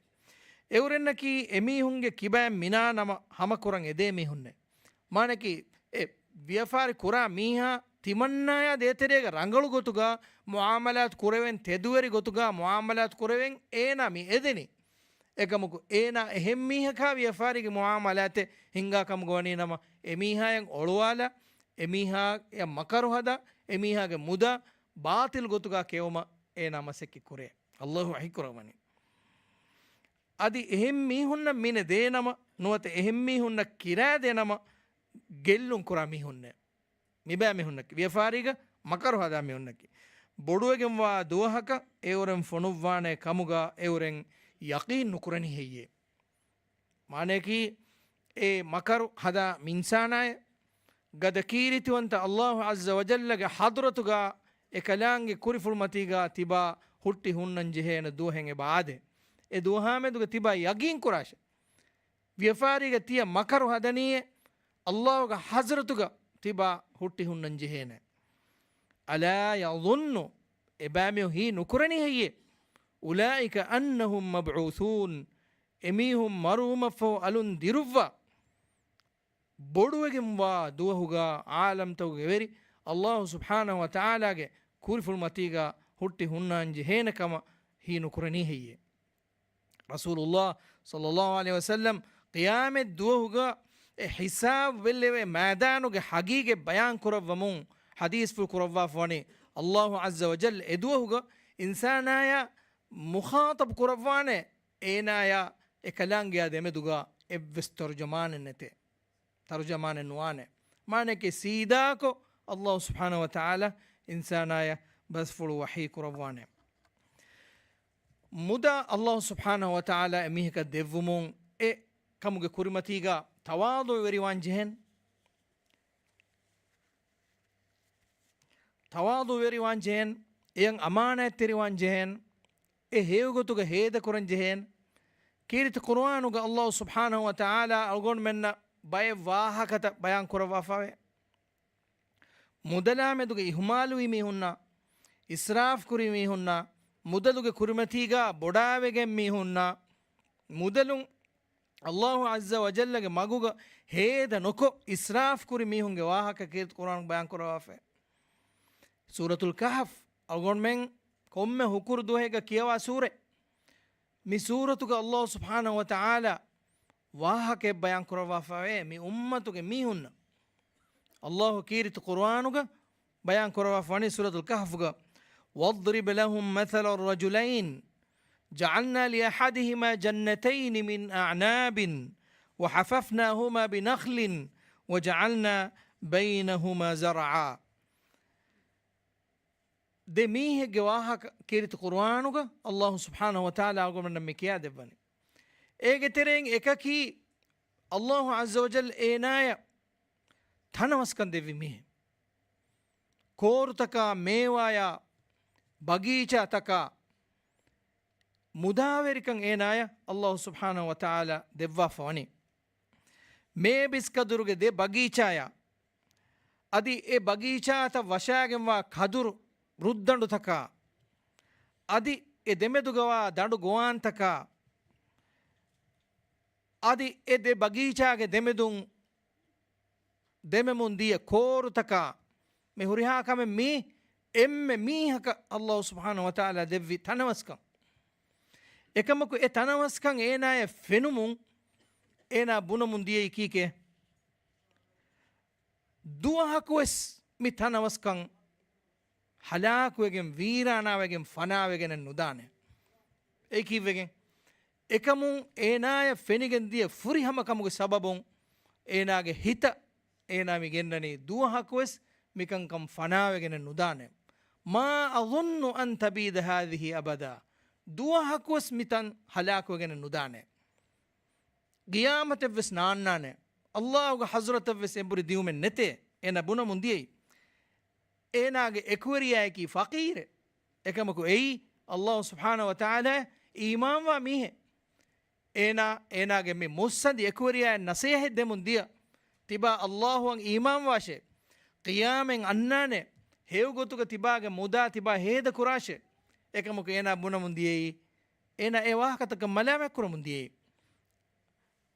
އެއުރެންނަކީ އެމީހުންގެ ކިބައިން މިނާ ނަމަ ހަމަކުރަން އެދޭ މީހުންނޭ. މާނަކީ، އެ ވިޔަފާރި ކުރާ މީހާ ތިމަންނާޔާ ދޭތެރޭގަ ރަނގަޅު ގޮތުގަ މުޢާމަލާތު ކުރެވެން، ތެދުވެރި ގޮތުގަ މުޢާމަލާތު ކުރެވެން އޭނާ މި އެދެނީ. އެކަމަކު، އޭނާ އެހެން މީހަކާ ވިޔަފާރީގެ މުޢާމަލާތެއް ހިންގާ ކަމުގަ ވަނީ ނަމަ، އެމީހާޔަށް އޮޅުވާލާ، އެމީހާޔަށް މަކަރު ހަދާ، އެމީހާގެ މުދާ ބާޠިލް ގޮތުގަ ކެއުމަށް އޭނާ މަސައްކަތް ކުރޭ. ﷲ ވަޙީކުރައްވަނީ. އަދި އެހެން މީހުންނަށް މިނެ ދޭނަމަ، ނުވަތަ އެހެން މީހުންނަށް ކިރާ ދޭނަމަ، ގެއްލުން ކުރާ މީހުންނޭ. މިބައި މީހުންނަކީ، ވިޔަފާރީގަ މަކަރު ހަދާ މީހުންނަކީ. ބޮޑުވެގެންވާ ދުވަހަކަށް އެއުރެން ފޮނުއްވާނޭ ކަމުގަ އެއުރެން ޔަޤީން ނުކުރަނީ ހެއްޔޭ؟ މާނަޔަކީ، އެ މަކަރު ހަދާ މި އިންސާނާޔަށް ގަދަ ކީރިތިވަންތަ ﷲ ޢައްޒަ ވަޖައްލަގެ ޙަޟްރަތުގަ އެކަލާނގެ ކުރިފުޅުމަތީގަ ތިބާ ހުއްޓި ހުންނަން ޖެހޭނެ ދުވަހެއް އެބަ އާދޭ. އެ ދުވަހާމެދުގަ ތިބާ ޔަޤީން ކުރާށެ. ވިޔަފާރީގަ ތިޔަ މަކަރު ހަދަނީއޭ، ﷲގެ ޙަޟްރަތުގަ ތިބާ ހުއްޓި ހުންނަން ޖެހޭނެ. أَلَا يَظُنُّ، އެބައިމީހުން ހީ ނުކުރަނީ ހެއްޔޭ؟ أُولَٰئِكَ أَنَّهُمْ مَبْعُوثُونَ، އެމީހުން މަރުވުމަށްފަހު އަލުން ދިރުއްވާ، ބޮޑުވެގެންވާ ދުވަހުގަ ޢާލަމްތަކުގެ ވެރި ﷲ ސުބްޙާނަހޫ ވަތަޢާލާގެ ކުރިފުޅުމަތީގަ ހުއްޓި ހުންނާން ޖެހޭނެ ކަމަށް ހީ ނުކުރަނީ ހެއްޔޭ؟ ރަސޫލުﷲ ޞައްލަﷲ ޢަލައިހި ވަސައްލަމް ޤިޔާމަތް ދުވަހުގަ އެ ޙިސާބު ވެއްލެވޭ މައިދާނުގެ ޙަޤީޤަތް ބަޔާން ކުރައްވަމުން ޙަދީޘްފުޅު ކުރައްވާފަ ވަނީ، ﷲ ޢައްޒަ ވަޖައްލަ އެ ދުވަހުގަ އިންސާނާޔާ މުޚާޠަބު ކުރައްވާނެ، އޭނާޔާ އެކަލާނގެޔާ ދެމެދުގަ އެއްވެސް ތަރުޖަމާނެއް ނެތޭ. ތަރުޖަމާނެއް ނުވާނެ. މާނައަކީ ސީދާކޮށް ﷲ ސުބްޙާނަހޫ ވަތަޢާލާ އިންސާނާޔަށް ބަސްފުޅު ވަޙީ ކުރައްވާނެ. މުދާ ﷲ ސުބްޙާނަހޫ ވަތަޢާލާ އެމީހަކަށް ދެއްވުމުން އެ ކަމުގެ ކުރިމަތީގަ ތަވާޟުޢުވެރިވާން ޖެހެން. ތަވާޟުޢުވެރިވާން ޖެހެން، އެޔަށް އަމާނާތްތެރިވާން ޖެހެން، އެ ހެޔޮގޮތުގަ ހޭދަކުރަން ޖެހެން. ކީރިތި ޤުރުއާނުގަ ﷲ ސުބްޙާނަހޫ ވަތަޢާލާ އަޅުގަނޑުމެންނަށް ބައެއް ވާހަކަތައް ބަޔާން ކުރައްވާފަވޭ. މުދަލާމެދުގަ އިހުމާލުވި މީހުންނާ، އިސްރާފް ކުރި މީހުންނާ، މުދަލުގެ ކުރިމަތީގަ ބޮޑާވެގެން މީހުންނާ، މުދަލުން ﷲ ޢައްޒަ ވަޖައްލަގެ މަގުގަ ހޭދަ ނުކޮށް އިސްރާފް ކުރި މީހުންގެ ވާހަކަ ކީރިތި ޤުރުއާނު ބަޔާން ކުރައްވާފައި. ސޫރަތުލް ކަހްފް އަޅުގަނޑުމެން ކޮންމެ ހުކުރު ދުވަހެއްގަ ކިޔަވާ ސޫރަ. މި ސޫރަތުގަ ﷲ ސުބްޙާނަހޫ ވަތަޢާލާ ވާހަކައެއް ބަޔާން ކުރައްވާފައިވޭ މި އުއްމަތުގެ މީހުންނަށް. ﷲ ކީރިތި ޤުރުއާނުގަ ބަޔާން ކުރައްވާފަ ވަނީ ސޫރަތުލް ކަހްފުގަ، وَاضْرِبْ لَهُمْ مَثَلَ الرَّجُلَيْنِ جَعَلْنَا لِأَحَدِهِمَا جَنَّتَيْنِ مِنْ أَعْنَابٍ وَحَفَفْنَاهُمَا بِنَخْلٍ وَجَعَلْنَا بَيْنَهُمَا زَرْعًا. ދެ މީހެއްގެ ވާހަކަ ކީރިތި ޤުރުއާނުގަ ﷲ ސުބްޙާނަހޫ ވަތަޢާލާ އަޅުގަނޑުމެންނަށް މި ކިޔާދެއްވަނީ. އޭގެ ތެރެއިން އެކަކީ، ﷲ ޢައްޒަ ވަޖައްލަ އޭނާޔަށް ތަނަވަސްކަން ދެއްވި މީހެއް. ކޯރުތަކާ، މޭވާޔާ، ބަގީޗާތަކާ، މުދާވެރިކަން އޭނާޔަށް ﷲ ސުބްޙާނަހޫ ވަތަޢާލާ ދެއްވާފަ ވަނީ. މޭބިސް ކަދުރުގެ ދެ ބަގީޗާޔާ، އަދި އެ ބަގީޗާތައް ވަށާގެންވާ ކަދުރު ރުއްދަނޑުތަކާ، އަދި އެ ދެމެދުގަވާ ދަނޑު ގޮވާންތަކާ، އަދި އެ ދެ ބަގީޗާގެ ދެމެދުން ދެމެމުން ދިޔަ ކޯރުތަކާ، މި ހުރިހާ ކަމެއް މީ އެންމެ މީހަކަށް ﷲ ސުބްޙާނަހޫ ވަތަޢާލާ ދެއްވި ތަނަވަސްކަން. އެކަމަކު އެ ތަނަވަސްކަން އޭނާޔަށް ފެނުމުން އޭނާ ބުނަމުން ދިޔައީ ކީކޭ؟ ދުވަހަކުވެސް މި ތަނަވަސްކަން ހަލާކުވެގެން، ވީރާނާވެގެން، ފަނާވެގެނެއް ނުދާނެ. އެއީ ކީއްވެގެން؟ އެކަމުން އޭނާޔަށް ފެނިގެން ދިޔަ ފުރިހަމަ ކަމުގެ ސަބަބުން އޭނާގެ ހިތަށް އޭނާ މި ގެންނަނީ ދުވަހަކުވެސް މިކަންކަން ފަނާވެގެނެއް ނުދާނެ. ما أظن أن تبيد هذه أبدا. ދުވަހަކުވެސް މިތަން ހަލާކުވެގެނެއް ނުދާނެ. ގިޔާމަތެއްވެސް ނާންނާނެ. އައްލާހުގެ ޙަޟްރަތަށްވެސް އެނބުރި ދިއުމެއް ނެތޭ. އޭނާ ބުނަމުން ދިޔައީ. އޭނާގެ އެކުވެރިޔާއަކީ ފަޤީރެއް. އެކަމަކު އެއީ އައްލާހު ސުބްޙާނަހު ވަތަޢާލާ އީމާންވާ މީހެއް. އޭނާ، އޭނާގެ މި މުއްސަނދި އެކުވެރިޔާއަށް ނަޞޭޙަތް ދެމުން ދިޔަ. ތިބާ އައްލާހުއަށް އީމާންވާށޭ. ޤިޔާމަތް އަންނާނެ. ހެޔޮގޮތުގަ ތިބާގެ މުދާ ތިބާ ހޭދަ ކުރާށޭ. އެކަމަކު އޭނާ ބުނަމުން ދިޔައީ، އޭނާ އެ ވާހަކަތަކަށް މަލާމާތް ކުރަމުން ދިޔައީ.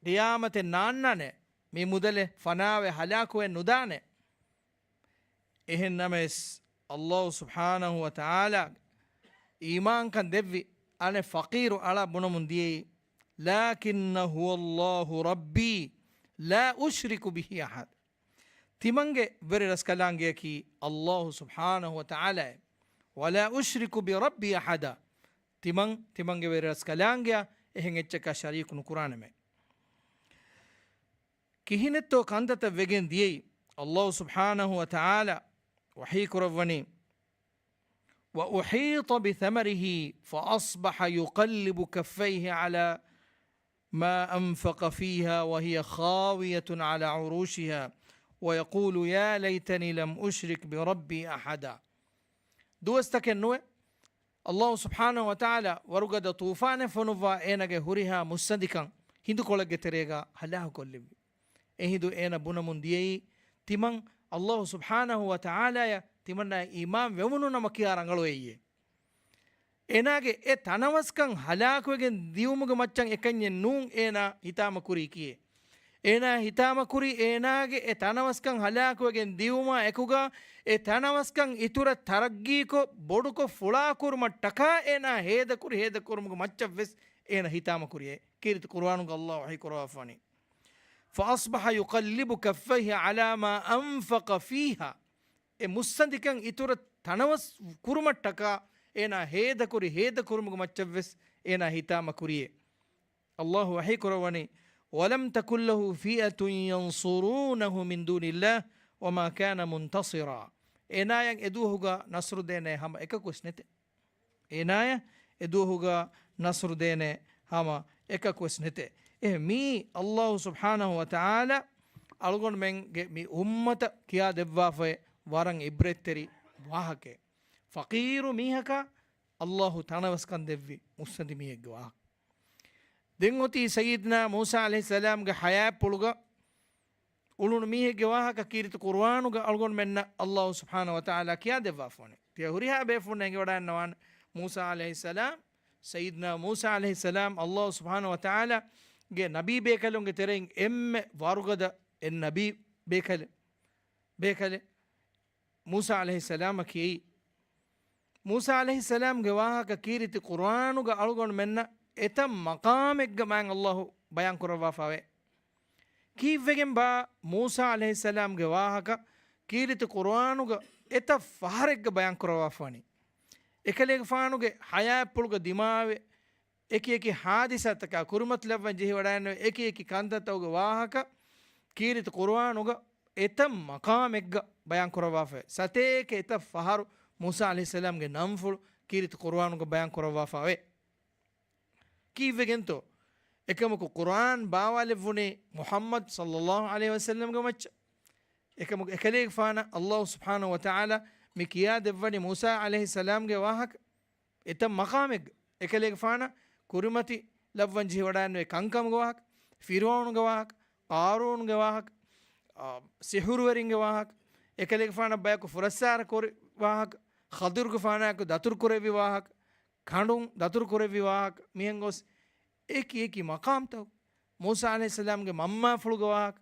ޤިޔާމަތެއް ނާންނާނެ، މި މުދަލެއް ފަނާވެ ހަލާކުވެ ނުދާނެ. އެހެން ނަމަވެސް، އައްލާހު ސުބްޙާނަހު ވަތަޢާލާ އީމާންކަން ދެއްވި އަނެއް ފަޤީރު އަޅާ ބުނަމުން ދިޔައީ، لكن هو الله ربي لا أشرك به أحدا. ތިމަންގެ ވެރިރަސްކަލާނގެއަކީ އައްލާހު ސުބްޙާނަހު ވަތަޢާލާއޭ. ولا أشرك بربي أحدا. ތިމަން، ތިމަންގެ ވެރިރަސްކަލާނގެއަށް އެހެން އެއްޗަކާ ޝަރީކު ނުކުރާނަމޭ. ކިހިނެއްތޯ ކަންތައްތައް ވެގެން ދިޔައީ؟ އައްލާހު ސުބްޙާނަހު ވަތަޢާލާ ވަޙީ ކުރައްވަނީ، وأحيط بثمره فأصبح يقلب كفيه على ما أنفق فيها وهي خاوية على عروشها ويقول يا ليتني لم أشرك بربي أحدا. ދުވަސްތަކެއް ނުވެ، އައްލާހު ސުބްޙާނަހު ވަތަޢާލާ ވަރުގަދަ ޠޫފާނެއް ފޮނުއްވާ އޭނާގެ ހުރިހާ މުއްސަނދިކަން ހިނދުކޮޅެއްގެ ތެރޭގަ ހަލާކުކޮށްލެއްވި. އެހިނދު އޭނާ ބުނަމުން ދިޔައީ، ތިމަން އައްލާހު ސުބްޙާނަހު ވަތަޢާލާޔަށް ތިމަންނާ އީމާން ވެވުނު ނަމަ ކިޔާ ރަނގަޅު އެއްޔޭ. އޭނާގެ އެ ތަނަވަސްކަން ހަލާކުވެގެން ދިޔުމުގެ މައްޗަށް އެކަންޏެއް ނޫން އޭނާ ހިތާމަ ކުރީކީއެއް. އޭނާ ހިތާމަ ކުރީ އޭނާގެ އެ ތަނަވަސްކަން ހަލާކުވެގެން ދިޔުމާ އެކުގަ އެ ތަނަވަސްކަން އިތުރަށް ތަރައްގީކޮށް ބޮޑުކޮށް ފުޅާކުރުމަށްޓަކާ އޭނާ ހޭދަކުރި ހޭދަކުރުމުގެ މައްޗަށްވެސް އޭނާ ހިތާމަ ކުރިއޭ. ކީރިތި ޤުރުއާނުގަ އައްލާހު ވަޙީ ކުރައްވާފާނީ، فأصبح يقلب كفيه على ما أنفق فيها. އެ މުއްސަނދިކަން އިތުރަށް ތަނަވަސް ކުރުމަށްޓަކާ އޭނާ ހޭދަކުރި ހޭދަކުރުމުގެ މައްޗަށްވެސް އޭނާ ހިތާމަ ކުރިއޭ. އައްލާހު ވަޙީ ކުރައްވަނީ، ولم تكن له فئة ينصرونه من دون الله وما كان منتصرا. އޭނާޔަށް އެދުވަހުގަ ނަޞްރު ދޭނެ ހަމަ އެކަކުވެސް ނެތެ. އޭނާޔަށް އެދުވަހުގަ ނަޞްރު ދޭނެ ހަމަ އެކަކުވެސް ނެތެ. އެހެން މީ އައްލާހު ސުބްޙާނަހު ވަތަޢާލާ އަޅުގަނޑުމެންގެ މި އުއްމަތަށް ކިޔާ ދެއްވާފައި ވަރަށް އިބްރަތްތެރި ވާހަކައެއް. ފަޤީރު މީހަކަށް އައްލާހު ތަނަވަސްކަން ދެއްވި މުއްސަނދި މީހެއްގެ ވާހަކަ. ދެން އޮތީ ސައްޔިދުނާ މޫސާ ޢަލައިހިއްސަލާމްގެ ޙަޔާތްޕުޅުގަ އުޅުނު މީހެއްގެ ވާހަކަ ކީރިތި ޤުރުއާނުގަ އަޅުގަނޑުމެންނަށް އައްލާހު ސުބްޙާނަހު ވަތަޢާލާ ކިޔާދެއްވާފަވަނީ. ތިޔަ ހުރިހާ ބޭފުޅުން އެނގިވަޑައިންނަވާނެ މޫސާ ޢަލައިހިއްސަލާމް، ސައްޔިދުނާ މޫސާ ޢަލައިހިއްސަލާމް އައްލާހު ސުބްޙާނަހު ވަތަޢާލާގެ ނަބީ ބޭކަލުންގެ ތެރެއިން އެންމެ ވަރުގަދަ އެއް ނަބީ ބޭކަލެއް، ބޭކަލެއް. މޫސާ ޢަލައިހިއްސަލާމަކީ، މޫސާ ޢަލައިހިއްސަލާމްގެ ވާހަކަ ކީރިތި ޤުރުއާނުގަ އަޅުގަނޑުމެންނަށް އެތައް މަޤާމެއްގަ މާތް އައްލާހު ބަޔާން ކުރައްވާފަވޭ. ކީއްވެގެންބާ މޫސާ ޢަލައިހިއްސަލާމްގެ ވާހަކަ ކީރިތި ޤުރުއާނުގަ އެތައް ފަހަރެއްގަ ބަޔާން ކުރައްވާފަވަނީ؟ އެކަލޭގެފާނުގެ ޙަޔާތްޕުޅުގަ ދިމާވެ، އެކި އެކި ޙާދިސާތަކާ ކުރިމަތިލައްވަން ޖެހިވަޑައިންނެވި އެކި އެކި ކަންތައްތަކުގެ ވާހަކަ ކީރިތި ޤުރުއާނުގަ އެތައް މަޤާމެއްގަ ބަޔާން ކުރައްވާފައި. ސަތޭކަ އެތައް ފަހަރު މޫސާ ޢަލައިހިއްސަލާމްގެ ނަންފުޅު ކީރިތި ޤުރުއާނުގަ ބަޔާން ކުރައްވާފައި ވޭ. ކީއްވެގެންތޯ؟ އެކަމަކު ޤުރުއާން ބާވާލެއްވުނީ މުޙައްމަދު ޞައްލައްލާހު ޢަލައިހި ވަސައްލަމްގެ މައްޗަށް. އެކަމަކު އެކަލޭގެފާނަށް އައްލާހު ސުބްޙާނަހު ވަތަޢާލާ މި ކިޔާ ދެއްވަނީ މޫސާ ޢަލައިހިއްސަލާމްގެ ވާހަކަ. އެތައް މަޤާމެއްގަ އެކަލޭގެފާނަށް ކުރިމަތި ލައްވަން ޖެހިވަޑައިންނެވި ކަންކަމުގެ ވާހަކަ، ފިރުޢައުނުގެ ވާހަކަ، ޤާރޫނުގެ ވާހަކަ، އާ، ސިޙުރުވެރިންގެ ވާހަކަ، އެކަލޭގެފާނަށް ބަޔަކު ފުރައްސާރަ ކުރި ވާހަކަ، ޚަޟިރުގެފާނާއެކު ދަތުރު ކުރެއްވި ވާހަކަ، ކަނޑުން ދަތުރު ކުރެއްވި ވާހަކަ، މިހެން ގޮސް އެކި އެކި މަޤާމްތައް، މޫސާ ޢަލައިހިއްސަލާމްގެ މަންމާފުޅުގެ ވާހަކަ،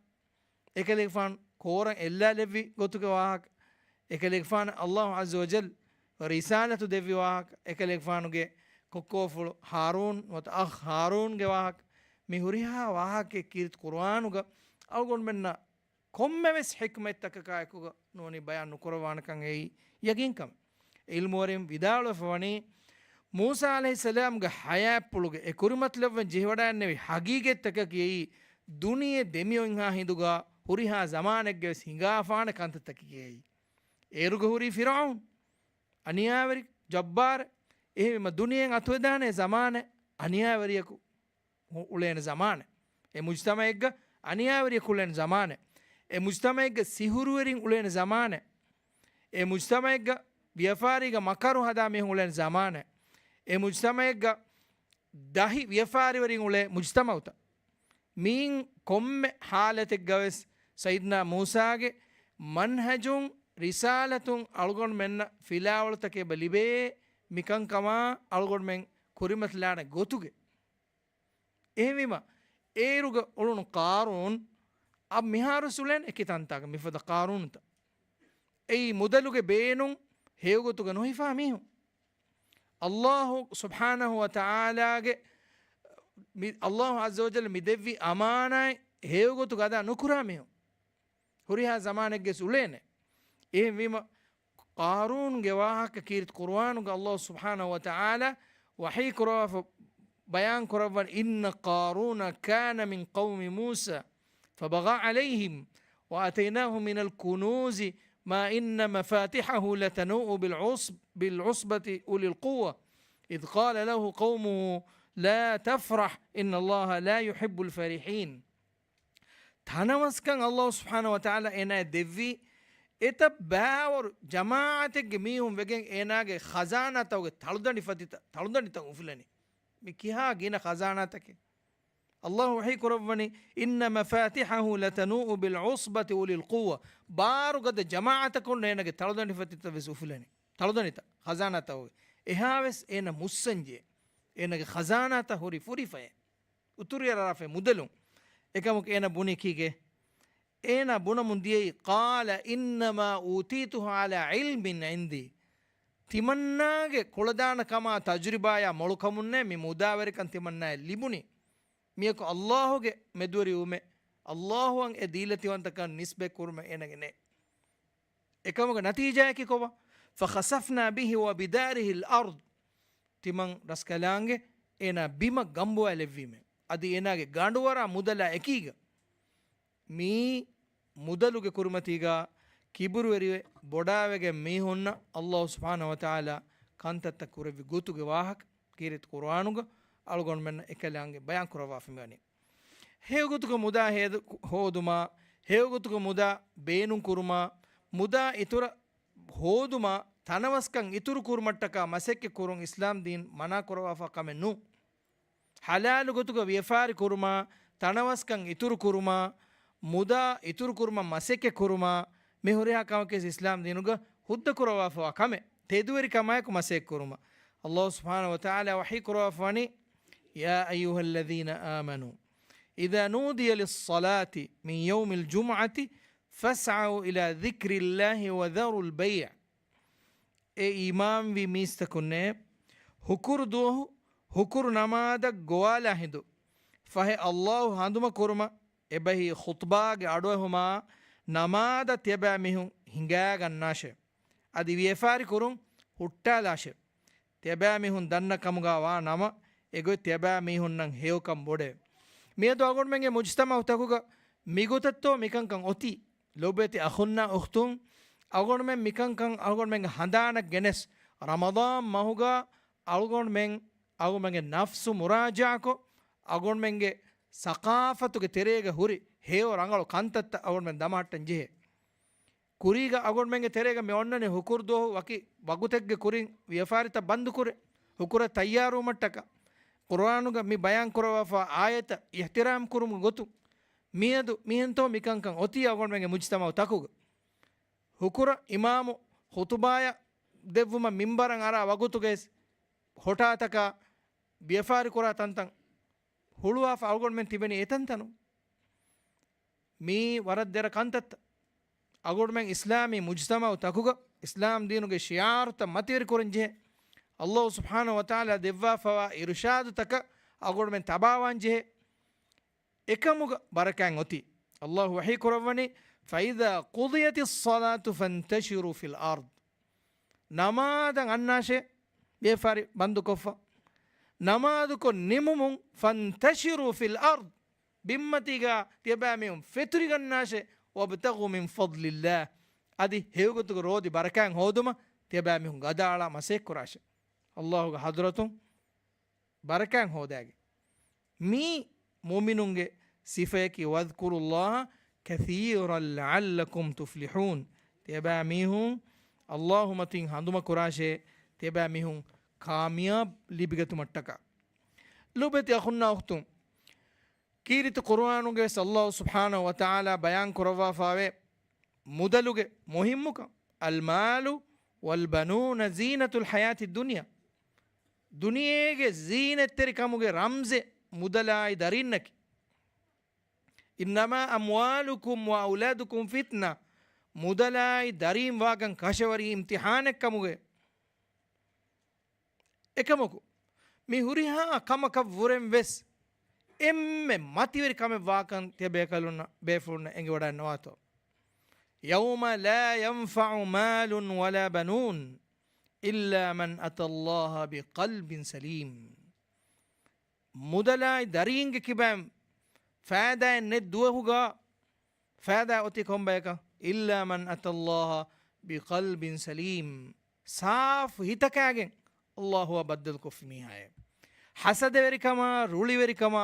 އެކަލޭގެފާނު ކޯރަށް އެއްލާލެއްވި ގޮތުގެ ވާހަކަ، އެކަލޭގެފާނަށް އައްލާހު ޢައްޒަ ވަޖައްލަ ރިސާލަތު ދެއްވި ވާހަކަ، އެކަލޭގެފާނުގެ ކޮއްކޯފުޅު ހާރޫން ނުވަތަ އަޚް ހާރޫންގެ ވާހަކަ، މި ހުރިހާ ވާހަކައެއް ކީރިތި ޤުރުއާނުގަ އަޅުގަނޑުމެންނަށް ކޮންމެވެސް ޙިކްމަތްތަކަކާއެކުގަ ނޫނީ ބަޔާން ނުކުރައްވާނެކަން އެއީ ޔަގީންކަމެއް. ޢިލްމުވެރިން ވިދާޅުވެފަ ވަނީ، މޫސާ ޢަލައިހިއްސަލާމްގެ ޙަޔާތްޕުޅުގެ އެ ކުރިމަތިލައްވަން ޖެހިވަޑައިގެންނެވި ޙަޤީޤަތްތަކަކީ ދުނިޔެ ދެމިއޮތްހާ ހިނދުގަ ހުރިހާ ޒަމާނެއްގަވެސް ހިނގާފާނެ ކަންތައްތަކަކީ. އޭރުގަ ހުރީ ފިރްޢައުން، އަނިޔާވެރި، ޖައްބާރެއް. އެހެންވީމަ ދުނިޔެއިން އަތުވެދާނެ ޒަމާނެއް އަނިޔާވެރިޔަކު އުޅޭނެ ޒަމާނެއް. އެ މުޖްތަމަޢެއްގަ އަނިޔާވެރިޔަކު އުޅޭނެ ޒަމާނެއް. އެ މުޖްތަމަޢެއްގަ ސިހުރުވެރިން އުޅޭނެ ޒަމާނެއް. އެ މުޖްތަމަޢެއްގަ ވިޔަފާރީގަ މަކަރު ހަދާ މީހުން އުޅޭނެ ޒަމާނެއް. އެ މުޖްތަމަޢެއްގަ ދަހި ވިޔަފާރިވެރިން އުޅޭ މުޖްތަމަޢުތައް. މިއިން ކޮންމެ ޙާލަތެއްގަވެސް ސައްޔިދުނާ މޫސާގެ މަންހަޖުން ރިސާލަތުން އަޅުގަނޑުމެންނަށް ފިލާވަޅުތަކެއް އެބަ ލިބޭ މިކަންކަމާ އަޅުގަނޑުމެން ކުރިމަތިލާނެ ގޮތުގެ. އެހެންވީމަ، އޭރުގަ އުޅުނު ޤާރޫން އަށް މިހާރު ސުޅޭން އެކި ތަންތާގަ މިފަދަ ޤާރޫނުތައް. އެއީ މުދަލުގެ ބޭނުން ހެޔޮގޮތުގަ ނުހިފާ މީހުން. ﷲ ސުބްޙާނަހޫ ވަތަޢާލާގެ މި، ﷲ ޢައްޒަ ވަޖައްލަ މި ދެއްވި އަމާނާތް ހެޔޮގޮތުގަ އަދާ ނުކުރާ މީހުން ހުރިހާ ޒަމާނެއްގެ ސުޅޭނެ. އެހެންވީމަ، ޤާރޫންގެ ވާހަކަ ކީރިތި ޤުރުއާނުގަ ﷲ ސުބްޙާނަހޫ ވަތަޢާލާ ވަޙީ ކުރައްވާފަ ބަޔާން ކުރައްވަން، إن قارون كان من قوم موسى فبغى عليهم وآتيناه من الكنوز ما إن مفاتحه لتنوء بالعصب-، بالعصبة أولي القوة إذ قال له قومه لا تفرح إن الله لا يحب الفرحين. ތަނަވަސްކަން ﷲ ސުބްޙާނަހޫ ވަތަޢާލާ އޭނާއަށް ދެއްވީ، އެތައް ބައިވަރު ޖަމާޢަތެއްގެ މީހުން ވެގެން އޭނާގެ ޚަޒާނާތަކުގެ ތަޅުދަނޑި ފަތިތައް، ތަޅުދަނޑިތައް އުފުލެނީ. މި ކިހާ ގިނަ ޚަޒާނާތަކެއް؟ ﷲ ވަޙީ ކުރައްވަނީ، إن مفاتحه لتنوء بالعصبة أولي القوة. ބާރުގަދަ ޖަމާޢަތަކުން އޭނާގެ ތަޅުދަނޑި ފަތިތައް ވެސް އުފުލެނީ. ތަޅުދަނޑިތައް، ޚަޒާނާތަކުގެ. އެހާވެސް އޭނަ މުއްސަންޖެ. އޭނާގެ ޚަޒާނާތައް ހުރި ފުރިފައެއް. އުތުރިއަރާފައި މުދަލުން. އެކަމަކު އޭނަ ބުނި ކީކޭ؟ އޭނަ ބުނަމުން ދިޔައީ، قال إنما أوتيته على علم عندي. ތިމަންނާގެ ކުޅަދާނަކަމާ ތަޖުރިބާޔާ މޮޅުކަމުންނޭ މި މުދާވެރިކަން ތިމަންނާއަށް ލިބުނީ. މިޔަކު ﷲ ގެ މެދުވެރިވުމެއް، ﷲ އަށް އެ ދީލަތިވަންތަކަން ނިސްބަތް ކުރުމެއް އޭނަގެ ނެތް. އެކަމުގެ ނަތީޖާއަކީ ކޮބާ؟ فخسفنا به وبداره الأرض. ތިމަން ރަސްކަލާނގެ އޭނާ ބިމަށް ގަނބުވާލެއްވީމެ. އަދި އޭނާގެ ގަނޑުވަރާ މުދަލާ އެކީގަ. މިއީ މުދަލުގެ ކުރިމަތީގަ ކިބުރުވެރިވެ ބޮޑާވެގެން މީހުންނަށް ﷲ ސުބްޙާނަހޫ ވަތަޢާލާ ކަންތައްތައް ކުރެއްވި ގޮތުގެ ވާހަކަ ކީރިތި ޤުރުއާނުގަ އަޅުގަނޑުމެންނަށް އެކަލާނގެ ބަޔާން ކުރައްވާފަ މިވަނީ. ހެޔޮގޮތުގަ މުދާ ހޭދު-، ހޯދުމާ، ހެޔޮގޮތުގަ މުދާ ބޭނުން ކުރުމާ، މުދާ އިތުރަށް ހޯދުމާ، ތަނަވަސްކަން އިތުރު ކުރުމަށްޓަކާ މަސައްކަތް ކުރުން އިސްލާމް ދީން މަނާ ކުރައްވާފަ ކަމެއް ނޫން. ޙަލާލު ގޮތުގަ ވިޔަފާރި ކުރުމާ، ތަނަވަސްކަން އިތުރު ކުރުމާ، މުދާ އިތުރު ކުރުމަށް މަސައްކަތް ކުރުމާ، މި ހުރިހާ ކަމަކީ އިސްލާމް ދީނުގަ ހުއްދަ ކުރައްވާފަވާ ކަމެއް. ތެދުވެރިކަމާއެކު މަސައްކަތް ކުރުމަށް. ﷲ ސުބްޙާނަހޫ ވަތަޢާލާ ވަޙީ ކުރައްވާފަ ވަނީ، يا أيها الذين آمنوا إذا نودي للصلاة من يوم الجمعة فاسعوا إلى ذكر الله وذروا البيع. އޭ އީމާންވި މީސްތަކުންނޭ، ހުކުރު ދުވަހު ހުކުރު ނަމާދަށް ގޮވާލާ ހިނދު، ފަހެ ﷲ ހަނދުމަ ކުރުމަށް އެބަހީ ޚުޠުބާގެ އަޑުއެހުމާ، ނަމާދަށް ތިޔަބައިމީހުން ހިނގާގަންނާށޭ. އަދި ވިޔަފާރި ކުރުން ހުއްޓާލާށޭ. ތިޔަބައިމީހުން ދަންނަ ކަމުގަ ވާ ނަމަ، އެގޮތް ތިޔަބައިމީހުންނަށް ހެޔޮކަން ބޮޑެވެ. މިއަދު އަޅުގަނޑުމެންގެ މުޖްތަމަޢުތަކުގަ މިގޮތަށްތޯ މިކަންކަން އޮތީ؟ ލޯބިވެތި އަޚުންނާ އުޚްތުން، އަޅުގަނޑުމެން މިކަންކަން އަޅުގަނޑުމެންގެ ހަނދާނަށް ގެނެސް، ރަމަޟާން މަހުގަ އަޅުގަނޑުމެން އަޅުގަނޑުމެންގެ ނަފްސު މުރާޖަޢަކޮށް، އަޅުގަނޑުމެންގެ ސަޤާފަތުގެ ތެރޭގަ ހުރި ހެޔޮ ރަނގަޅު ކަންތައްތައް އަޅުގަނޑުމެން ދަމަހައްޓަން ޖެހޭ. ކުރީގަ އަޅުގަނޑުމެންގެ ތެރޭގަ މި އޮންނަނީ ހުކުރު ދުވަހު ވަކި ވަގުތެއްގެ ކުރިން ވިޔަފާރިތައް ބަންދުކުރޭ، ހުކުރަށް ތައްޔާރުވުމަށްޓަކާ. ޤުރުއާނުގަ މި ބަޔާން ކުރައްވާފާ އާޔަތަށް އިޙްތިރާމް ކުރުމުގެ ގޮތުން. މިއަދު މިހެންތޯ މިކަންކަން އޮތީ އަޅުގަނޑުމެންގެ މުޖްތަމަޢު ތަކުގަ. ހުކުރަށް އިމާމު ޚުޠުބާޔަށް ދެއްވުމަށް މިންބަރަށް އަރާ ވަގުތުގައި ހޮޓާތަކާ ވިޔަފާރި ކުރާ ތަންތަން ހުޅުވާފަ އަޅުގަނޑުމެން ތިބެނީ އެތަންތަނުން. މީ ވަރަށް ދެރަ ކަންތައްތައް. އަޅުގަނޑުމެން އިސްލާމީ މުޖްތަމަޢު ތަކުގަ އިސްލާމް ދީނުގެ ޝިޢާރުތައް މަތިވެރި ކުރަން ޖެހޭ. ﷲ ސުބްޙާނަހޫ ވަތަޢާލާ ދެއްވާފަވާ އިރުޝާދުތަކަށް އަޅުގަނޑުމެން ތަބާވާން ޖެހޭ. އެކަމުގަ ބަރަކާތް އޮތީ. ﷲ ވަޙީ ކުރައްވަނީ، فإذا قضيت الصلاة فانتشروا في الأرض. ނަމާދަށް އަންނާށޭ، ވިޔަފާރި ބަންދުކޮށްފަ. ނަމާދުކޮށް ނިމުމުން، فانتشروا في الأرض، ބިންމަތީގަ ތިޔަބައިމީހުން ފެތުރިގަންނާށޭ، وابتغوا من فضل الله، އަދި ހެޔޮގޮތުގަ ރޯދި ބަރަކާތް ހޯދުމަށް ތިޔަބައިމީހުން ގަދައަޅާ މަސައްކަތްކުރާށޭ. ﷲގެ ޙަޟްރަތުން ބަރަކާތް ހޯދާގެ. މީ މުއުމިނުންގެ ސިފަޔަކީ، واذكروا الله كثيرا لعلكم تفلحون. ތިޔަބައިމީހުން ﷲ މަތިން ހަނދުމަކުރާށޭ، ތިޔަބައިމީހުން ކާމިޔާބު ލިބިގަތުމަށްޓަކާ. ލޮބުވެތި އަޚުންނާ އުޚްތުން، ކީރިތި ޤުރުއާނުގައިވެސް ﷲ ސުބްޙާނަހޫ ވަތަޢާލާ ބަޔާން ކުރައްވާފައިވޭ މުދަލުގެ މުހިންމުކަން، المال والبنون زينة الحياة الدنيا. ދުނިޔޭގެ ޒީނަތްތެރިކަމުގެ ރަމްޒެއް މުދަލާއި ދަރީންނަކީ. إنما أموالكم وأولادكم فتنة. މުދަލާއި ދަރީން ވާކަން ކަށަވަރީ އިމްތިޙާނެއްކަމުގައި. އެކަމަކު، މި ހުރިހާ ކަމަކަށް ވުރެން ވެސް އެންމެ މަތިވެރި ކަމެއް ވާކަން ތިޔަބޭކަލުންނަށް ބޭފުޅުންނަށް އެނގިވަޑައިންނަވާތޯ؟ يوم لا ينفع مال ولا بنون إلا من أتى الله بقلب سليم. މުދަލާއި ދަރީންގެ ކިބައިން ފައިދާއެއް ނެތް ދުވަހުގަ ފައިދާ އޮތީ ކޮންބަޔަކަށް؟ إلا من أتى الله بقلب سليم. ސާފު ހިތަކާގެން ﷲއާ ބައްދަލުކޮށްފި މީހާއޭ. ހަސަދަވެރިކަމާ، ރުޅިވެރިކަމާ،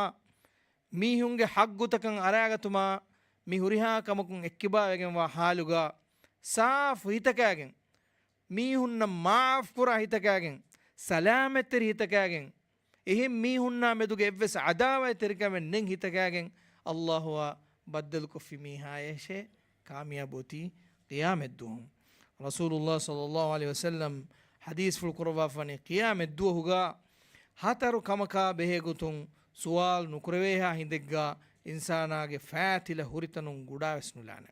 މީހުންގެ ޙައްޤުތަކަށް އަރާގަތުމާ، މި ހުރިހާ ކަމަކުން އެއްކިބާވެގެންވާ ޙާލުގަ، ސާފު ހިތަކާގެން، މީހުންނަށް މާފުކުރާ ހިތަކާގެން، ސަލާމަތްތެރި ހިތަކާގެން، އެހެން މީހުންނާ މެދުގެ އެއްވެސް ޢަދާވާތްތެރިކަމެއް ނެތް ހިތަކާގެން ﷲއާ ބައްދަލުކޮށްފި މީހާއަށޭ ކާމިޔާބު އޮތީ ޤިޔާމަތްދުވަހު. ރަސޫލުﷲ ޞައްލަﷲ ޢަލައިހި ވަސައްލަމް ޙަދީޘްފުޅު ކުރައްވާފަނީ، ޤިޔާމަތްދުވަހުގަ ހަތަރު ކަމަކާ ބެހޭގޮތުން ސުވާލު ނުކުރެވޭހާ ހިނދެއްގަ އިންސާނާގެ ފައިތިލަ ހުރިތަނުން ގުޑާވެސް ނުލާނެ.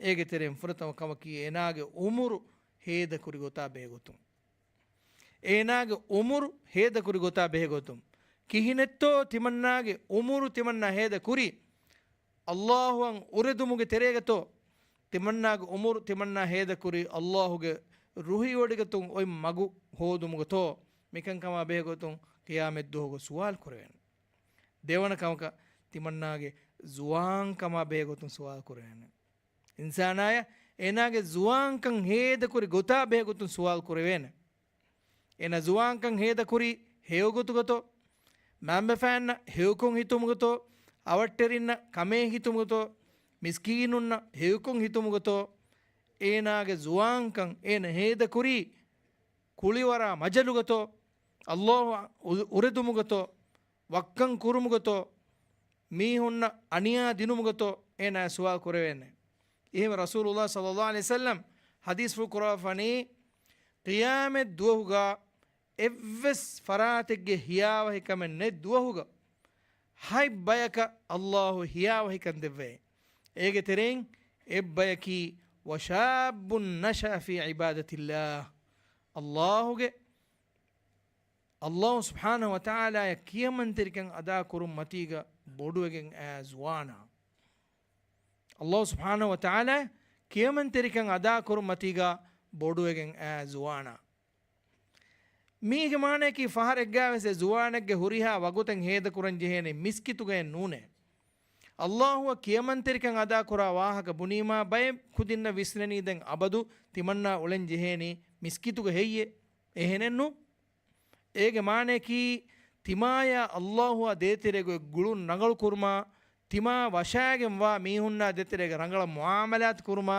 އޭގެ ތެރެއިން ފުރަތަމަ ކަމަކީ އޭނާގެ ޢުމުރު ހޭދަކުރި ގޮތާ ބެހޭގޮތުން. އޭނާގެ ޢުމުރު ހޭދަކުރި ގޮތާ ބެހޭގޮތުން. ކިހިނެއްތޯ ތިމަންނާގެ ޢުމުރު ތިމަންނާ ހޭދަކުރީ؟ ﷲއަށް އުރެދުމުގެ ތެރޭގަތޯ؟ ތިމަންނާގެ ޢުމުރު ތިމަންނާ ހޭދަކުރީ ﷲގެ ރުހިވޮޑިގަތުން އޮތް މަގު ހޯދުމުގަތޯ؟ މިކަންކަމާ ބެހޭގޮތުން ޤިޔާމަތްދުވަހުގަ ސުވާލު ކުރެވޭނެ. ދެވަނަ ކަމަކަށް ތިމަންނާގެ ޒުވާންކަމާ ބެހޭގޮތުން ސުވާލު ކުރެވޭނެ. އިންސާނާޔަށް އޭނާގެ ޒުވާންކަން ހޭދަކުރި ގޮތާ ބެހޭގޮތުން ސުވާލު ކުރެވޭނެ. އޭނާ ޒުވާންކަން ހޭދަކުރީ ހެޔޮގޮތުގަތޯ؟ މައިންބަފައިންނަށް ހެޔޮކޮށް ހިތުމުގަތޯ؟ އަވަށްޓެރިންނަށް ކަމޭ ހިތުމުގަތޯ؟ މިސްކީނުންނަށް ހެޔޮކޮށް ހިތުމުގަތޯ؟ އޭނާގެ ޒުވާންކަން އޭނަ ހޭދަކުރީ ކުޅިވަރާ މަޖަލުގަތޯ؟ ﷲ އު-، އުރެދުމުގަތޯ؟ ވައްކަން ކުރުމުގަތޯ؟ މީހުންނަށް އަނިޔާ ދިނުމުގަތޯ؟ އޭނާ ސުވާލު ކުރެވޭނެ. އެހެން ރަސޫލުﷲ ޞައްލަﷲ ޢަލައިހި ވަސައްލަމް ޙަދީޘްފުޅު ކުރައްވާފަނީ، ޤިޔާމަތް ދުވަހުގަ އެއްވެސް ފަރާތެއްގެ ހިޔާވަހިކަމެއް ނެތް ދުވަހުގަ ހަތް ބަޔަކަށް ﷲ ހިޔާވަހިކަން ދެއްވައޭ. އޭގެ ތެރެއިން އެއްބަޔަކީ، وشاب نشأ في عبادة الله. ﷲގެ، ﷲ ސުބްޙާނަހޫ ވަތަޢާލާއަށް ކިޔަމަންތެރިކަން އަދާ ކުރުން މަތީގަ ބޮޑުވެގެން އައި ޒުވާނާ. ﷲ ސުބްޙާނަހޫ ވަތަޢާލާ ކިޔަމަންތެރިކަން އަދާ ކުރުން މަތީގަ ބޮޑުވެގެން އައި ޒުވާނާ. މީގެ މާނަޔަކީ ފަހަރެއްގައި ވެސް އެ ޒުވާނެއްގެ ހުރިހާ ވަގުތެއް ހޭދަކުރަން ޖެހޭނީ މިސްކިތުގައެއް ނޫނޭ. ﷲއަށް ކިޔަމަންތެރިކަން އަދާކުރާ ވާހަކަ ބުނީމާ ބައެއް ކުދިންނަށް ވިސްނެނީ ދެން އަބަދު ތިމަންނާ އުޅެން ޖެހޭނީ މިސްކިތުގަ ހެއްޔޭ؟ އެހެނެއްނު. އޭގެ މާނަޔަކީ ތިމާޔާ ﷲއާ ދޭތެރޭގައި ގުޅުން ރަނގަޅު ކުރުމާ، ތިމާ ވަށާގެން ވާ މީހުންނާ ދޭތެރޭގަ ރަނގަޅަށް މުޢާމަލާތު ކުރުމާ،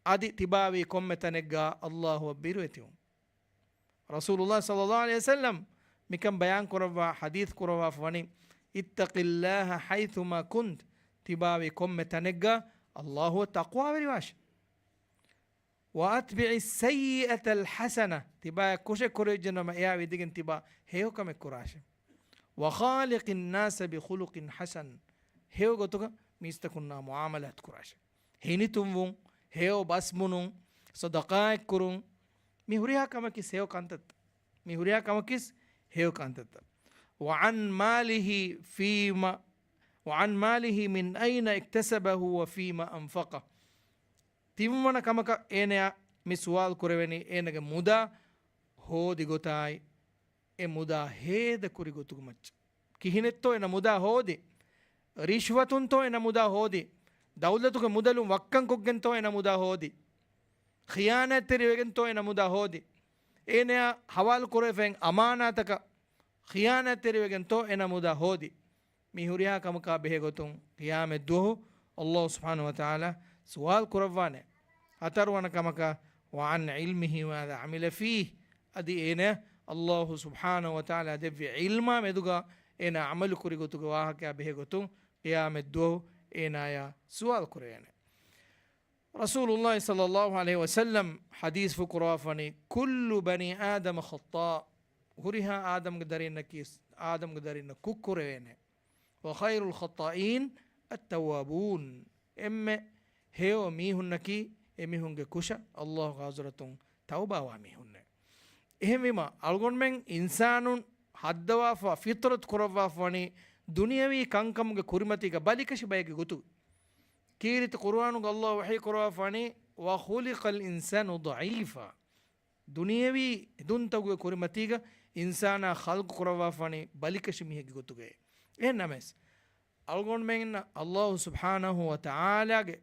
އަދި ތިބާވީ ކޮންމެ ތަނެއްގަ ﷲއަށް ބިރުވެތިވުން. ރަސޫލުﷲ ޞައްލަﷲ ޢަލައިހި ވަސައްލަމް މިކަން ބަޔާން ކުރައްވާ ޙަދީޘް ކުރައްވާފަ ވަނީ، اتق الله حيثما كنت، ތިބާވީ ކޮންމެ ތަނެއްގަ ﷲއަށް ތަޤްވާވެރިވާށެ. وأتبع السيئة الحسنة، ތިބާޔަށް ކުށެއް ކުރެވިއްޖެނަމަ އެޔާ ވިދިގެން ތިބާ ހެޔޮކަމެއް ކުރާށެ. وخالق الناس بخلق حسن، ހެޔޮ ގޮތުގަ މީސްތަކުންނާ މުޢާމަލާތު ކުރާށެ. ހިނިތުންވުން، ހެޔޮ ބަސްބުނުން، ޞަދަޤާތްކުރުން، މި ހުރިހާ ކަމަކީ ހެޔޮ ކަންތައްތައް. މި ހުރިހާ ކަމަކީ ހެޔޮ ކަންތައްތައް. وعن ماله فيما، وعن ماله من أين اكتسبه وفيما أنفقه. ތިންވަނަ ކަމަކަށް އޭނަޔާ މި ސުވާލު ކުރެވެނީ އޭނަގެ މުދާ ހޯދި ގޮތާއި، އެ މުދާ ހޭދަ ކުރި ގޮތުގެ މައްޗަށް. ކިހިނެއްތޯ އޭނަ މުދާ ހޯދި؟ ރިޝްވަތުންތޯ އޭނަ މުދާ ހޯދި؟ ދައުލަތުގެ މުދަލުން ވައްކަން ކޮށްގެންތޯ އޭނަ މުދާ ހޯދި؟ ޚިޔާނާތްތެރިވެގެންތޯ އޭނަ މުދާ ހޯދި؟ އޭނަޔާ ހަވާލު ކުރެވިފައި އަމާނާތަކަށް ޚިޔާނާތްތެރިވެގެންތޯ އޭނަ މުދާ ހޯދި؟ މި ހުރިހާ ކަމަކާ ބެހޭގޮތުން ޤިޔާމަތްދުވަހު ﷲ ސުބްޙާނަހޫ ވަތަޢާލާ ސުވާލު ކުރައްވާނެ. ހަތަރުވަނަ ކަމަކަށް، وعن علمه ماذا عمل فيه، އަދި އޭނަ ﷲ ސުބްޙާނަހޫ ވަތަޢާލާ ދެއްވި ޢިލްމާ މެދުގަ އޭނަ ޢަމަލު ކުރި ގޮތުގެ ވާހަކައާ ބެހޭގޮތުން ޤިޔާމަތްދުވަހު އޭނާޔާ ސުވާލު ކުރެވޭނެ. ރަސޫލުﷲ ޞައްލަﷲ ޢަލައިހި ވަސައްލަމް ޙަދީޘްފުޅު ކުރައްވާފަނީ، كل بني آدم خطاء، ހުރިހާ އާދަމްގެ ދަރިންނަކީ، އާދަމްގެ ދަރިންނަށް ކުށް ކުރެވޭނެ. وخير الخطائين التوابون، އެންމެ ހެޔޮ މީހުންނަކީ އެމީހުންގެ ކުށަށް ﷲގެ ޙަޟްރަތުން ތައުބާވާ މީހުންނޭ. އެހެންވީމަ، އަޅުގަނޑުމެން އިންސާނުން ހައްދަވާފަ ފިޠްރަތު ކުރައްވާފަ ވަނީ ދުނިޔަވީ ކަންކަމުގެ ކުރިމަތީގަ ބަލިކަށި ބައެއްގެ ގޮތުގަ. ކީރިތި ޤުރުއާނުގަ ﷲ ވަޙީ ކުރައްވާފަ ވަނީ، وخلق الإنسان ضعيفا. ދުނިޔަވީ އެދުންތަކުގެ ކުރިމަތީގަ އިންސާނާ ޚަލްޤު ކުރައްވާފަ ވަނީ ބަލިކަށި މީހެއްގެ ގޮތުގައޭ. އެހެން ނަމަވެސް، އަޅުގަނޑުމެންނަށް ﷲ ސުބްޙާނަހޫ ވަތަޢާލާގެ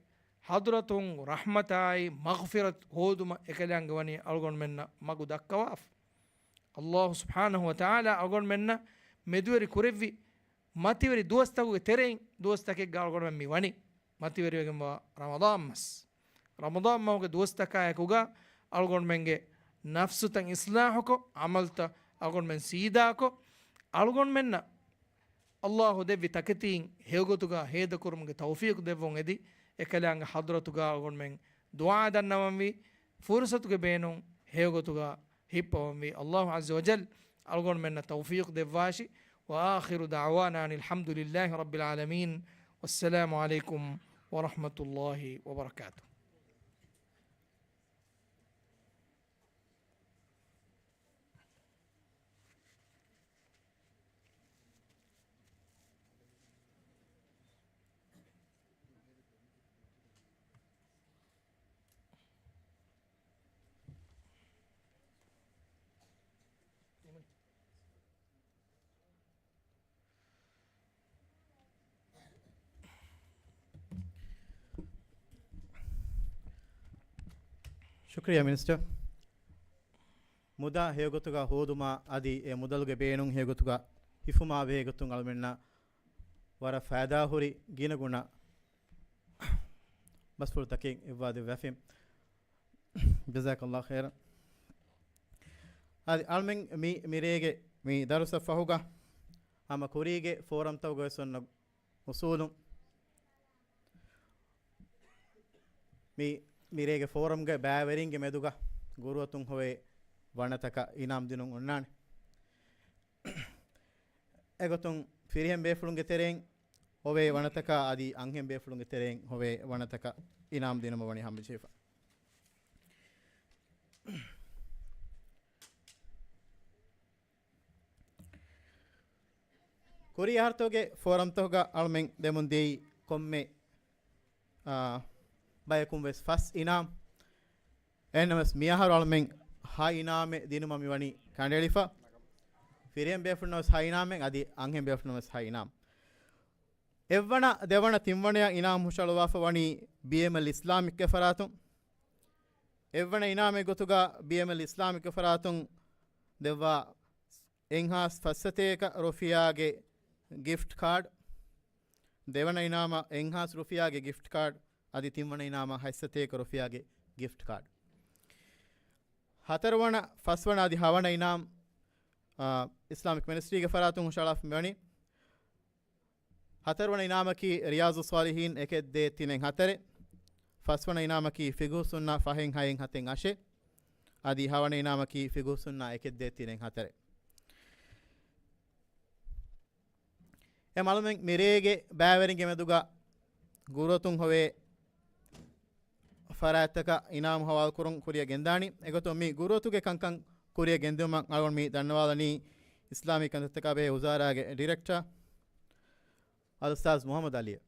ޙަޟްރަތުން ރަޙްމަތާއި މަޣްފިރަތު ހޯދުމަށް އެކަލާނގެ ވަނީ އަޅުގަނޑުމެންނަށް މަގު ދައްކަވާފަ. ﷲ ސުބްޙާނަހޫ ވަތަޢާލާ އަޅުގަނޑުމެންނަށް މެދުވެރި ކުރެއްވި މަތިވެރި ދުވަސްތަކުގެ ތެރެއިން ދުވަސްތަކެއްގަ އަޅުގަނޑުމެން މި ވަނީ. މަތިވެރިވެގެންވާ ރަމަޟާން މަސް. ރަމަޟާން މަހުގެ ދުވަސްތަކާއެކުގަ އަޅުގަނޑުމެންގެ ނަފްސުތައް އިޞްލާޙުކޮށް، ޢަމަލުތައް އަޅުގަނޑުމެން ސީދާކޮށް، އަޅުގަނޑުމެންނަށް ﷲ ދެއްވި ތަކެތީން ހެޔޮގޮތުގަ ހޭދަކުރުމުގެ ތައުފީޤު ދެއްވުން އެދި، އެކަލާނގެ ޙަޟްރަތުގަ އަޅުގަނޑުމެން ދުޢާ ދަންނަވަންވީ، ފުރުޞަތުގެ ބޭނުން ހެޔޮގޮތުގަ ހިއްޕަވަންވީ. ﷲ ޢައްޒަ ވަޖައްލަ އަޅުގަނޑުމެންނަށް ތައުފީޤު ދެއްވާށި. وآخر دعوانا أن الحمد لله رب العالمين. والسلام عليكم ورحمة الله وبركاته. ޝުކުރިއްޔާ މިނިސްޓަރ. މުދާ ހެޔޮގޮތުގަ ހޯދުމާ އަދި އެ މުދަލުގެ ބޭނުން ހެޔޮގޮތުގަ ހިފުމާ ބެހޭގޮތުން އަޅުމެންނަށް ވަރަށް ފައިދާހުރި ގިނަގުނަ ބަސްފުޅުތަކެއް އެއްވާ ދެއްވާފި. ޖަޒާކަﷲ ޚައިރަން. އަދި އަޅުމެން މި، މިރޭގެ މި ދަރުސަށް ފަހުގަ ހަމަ ކުރީގެ ފޯރަމްތަކުގަވެސް އޮންނަ އުސޫލުން މި، މިރޭގެ ފޯރަމްގެ ބައިވެރިންގެ މެދުގަ ގުރުއަތުން ހޮވޭ ވަނަތަކަށް އިނާމް ދިނުން އޮންނާނެ. އެގޮތުން ފިރިހެން ބޭފުޅުންގެ ތެރެއިން ހޮވޭ ވަނަތަކާ އަދި އަންހެން ބޭފުޅުންގެ ތެރެއިން ހޮވޭ ވަނަތަކަށް އިނާމް ދިނުމަށް ވަނީ ހަމަޖެހިފަ. ކުރީ އަހަރުތަކުގެ ފޯރަމްތަކުގަ އަޅުމެން ދެމުން ދިޔައީ ކޮންމެ، އާ، ބަޔަކުން ވެސް ފަސް އިނާމް. އެހެންނަމަވެސް މިއަހަރު އަޅުމެން ހަ އިނާމެއް ދިނުމަށް މިވަނީ ކަނޑައެޅިފަ. ފިރިހެން ބޭފުޅުންނަށް ވެސް ހަ އިނާމެއް އަދި އަންހެން ބޭފުޅުންނަށް ވެސް ހަ އިނާމް. އެއްވަނަ، ދެވަނަ، ތިންވަނަޔަށް އިނާމް ހުށަހަޅުވާފަ ވަނީ ބީއެމްއެލް އިސްލާމިކްގެ ފަރާތުން. އެއްވަނަ އިނާމެއް ގޮތުގަ ބީއެމްއެލް އިސްލާމިކްގެ ފަރާތުން ދެއްވާ އެއްހާސް ފައްސަތޭކަ ރުފިޔާގެ ގިފްޓް ކާޑް، ދެވަނަ އިނާމަށް އެއްހާސް ރުފިޔާގެ ގިފްޓް ކާޑް، އަދި ތިންވަނަ އިނާމަށް ހަތްސަތޭކަ ރުފިޔާގެ ގިފްޓް ކާޑް. ހަތަރުވަނަ، ފަސްވަނަ އަދި ހަވަނަ އިނާމް، އާ، އިސްލާމިކް މިނިސްޓްރީގެ ފަރާތުން ހުށަހަޅާފަ މިވަނީ. ހަތަރުވަނަ އިނާމަކީ ރިޔާޒުއް ޞާލިޙީން އެކެއް ދޭއް ތިނެއް ހަތަރެއް. ފަސްވަނަ އިނާމަކީ ފިޤުހުއްސުންނާ ފަހެއް ހައެއް ހަތެއް އަށެއް. އަދި ހަވަނަ އިނާމަކީ ފިޤުހުއްސުންނާ އެކެއް ދޭއް ތިނެއް ހަތަރެއް. އެ އަޅުމެން މިރޭގެ ބައިވެރިންގެ މެދުގަ ގުރުއަތުން ހޮވޭ ފަރާތްތަކަށް އިނާމު ހަވާލުކުރުން ކުރިއަށް ގެންދާނީ. އެގޮތުން މި ގުރުއަތުގެ ކަންކަން ކުރިއަށް ގެންދިއުމަށް އަޅުގަނޑު މި ދަންނަވާލަނީ އިސްލާމީ ކަންތައްތަކާ ބެހޭ ވުޒާރާގެ ޑިރެކްޓަރ އަލްއުސްތާޛް މުޙައްމަދު ޢަލީއަށް.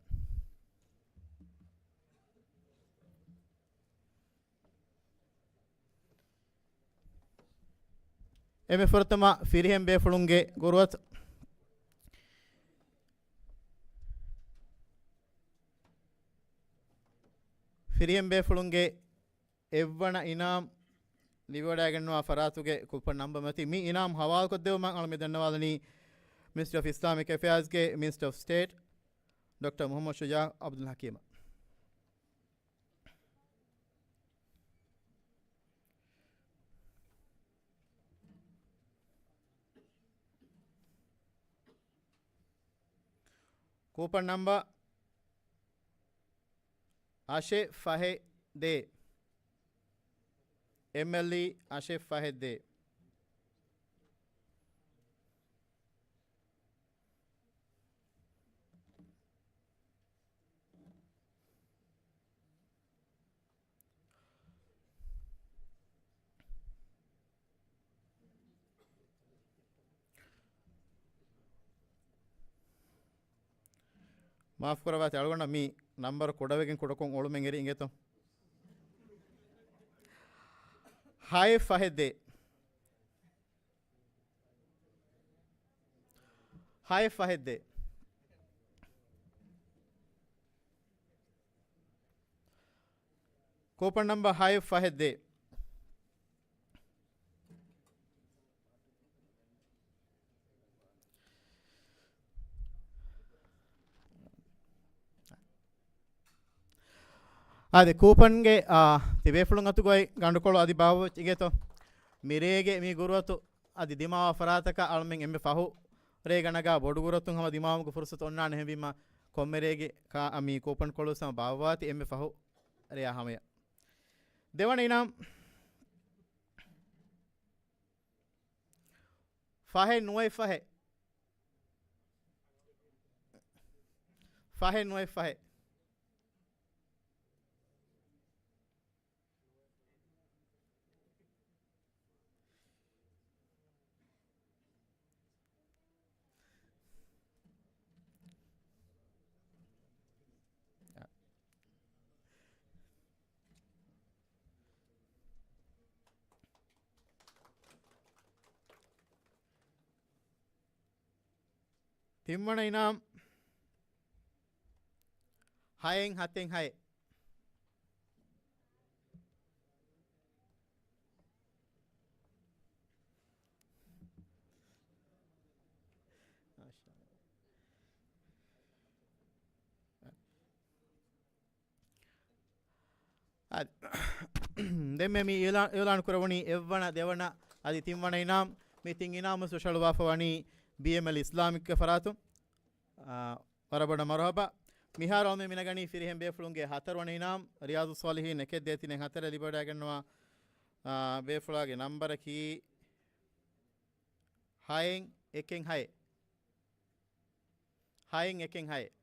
އެންމެ ފުރަތަމަ ފިރިހެން ބޭފުޅުންގެ ގުރުއަތު. ފިރިހެން ބޭފުޅުންގެ އެއްވަނަ އިނާމް ލިބިވަޑައިގަންނަވާ ފަރާތުގެ ކޫޕަން ނަންބަ މަތި މި އިނާމް ހަވާލުކޮށްދެއްވުމަށް އަޅުމެ ދަންނަވާލަނީ މިނިސްޓްރީ އޮފް އިސްލާމިކް އެފެއާޒްގެ މިނިސްޓަރ އޮފް ސްޓޭޓް ޑޮކްޓަރ މުޙައްމަދު ޝުޖާޢު ޢަބްދުލް ޙަކީމަށް. ކޫޕަން ނަންބަ އަށެއް ފަހެއް ދޭ. އެމްއެލްއީ އަށެއް ފަހެއް ދޭ. މާފުކުރައްވާތި އަޅުގަނޑަށް މި ނަންބަރު ކުޑަވެގެން ކުޑަކޮށް އޮޅުމެއް އެރި އިނގޭތޯ. ހައެއް ފަހެއް ދޭ. ހައެއް ފަހެއް ދޭ. ކޫޕަން ނަންބަ ހައެއް ފަހެއް ދޭ. އާދެ، ކޫޕަންގެ، އާ، ތިބޭފުޅުން އަތުގައި ގަނޑުކޮޅު އަދި ބާއްވަވެއްޖެ އިނގޭތޯ. މިރޭގެ މި ގުރުއަތު އަދި ދިމާވާ ފަރާތަކަށް އަޅުމެން އެންމެ ފަހު ރޭގަ ނަގާ ބޮޑު ގުރުއަތުން ހަމަ ދިމާވުމުގެ ފުރުސަތު އޮންނާނެ. އެހެންވީމަ ކޮންމެ ރޭގެ ކާ-، މި ކޫޕަން ކޮޅު ހަމަ ބާއްވާތި އެންމެ ފަހު ރެޔާ ހަމަޔަށް. ދެވަނަ އިނާމް ފަހެއް ނުވައެއް ފަހެއް. ފަހެއް ނުވައެއް ފަހެއް. ތިންވަނަ އިނާމް ހައެއް ހަތެއް ހައެއް. އަދި، ދެންމެ މި އިއުލާ-، އިއުލާން ކުރެވުނީ އެއްވަނަ، ދެވަނަ އަދި ތިންވަނަ އިނާމް. މި ތިން އިނާމު ސުށަޅުވާފަ ވަނީ ބީއެމްއެލް އިސްލާމިކްގެ ފަރާތުން. އާ، ވަރަށް ބޮޑަށް މަރުހަބާ. މިހާރު އަޅުމެން މި ނަގަނީ ފިރިހެން ބޭފުޅުންގެ ހަތަރުވަނަ އިނާމް، ރިޔާޟު ޞާލިޙީން އެކެއް ދޭތި ހަތަރެއް ލިބިވަޑައިގަންނަވާ، އާ، ބޭފުޅާގެ ނަންބަރަކީ ހައެއް އެކެއް ހައެއް. ހައެއް އެކެއް ހައެއް.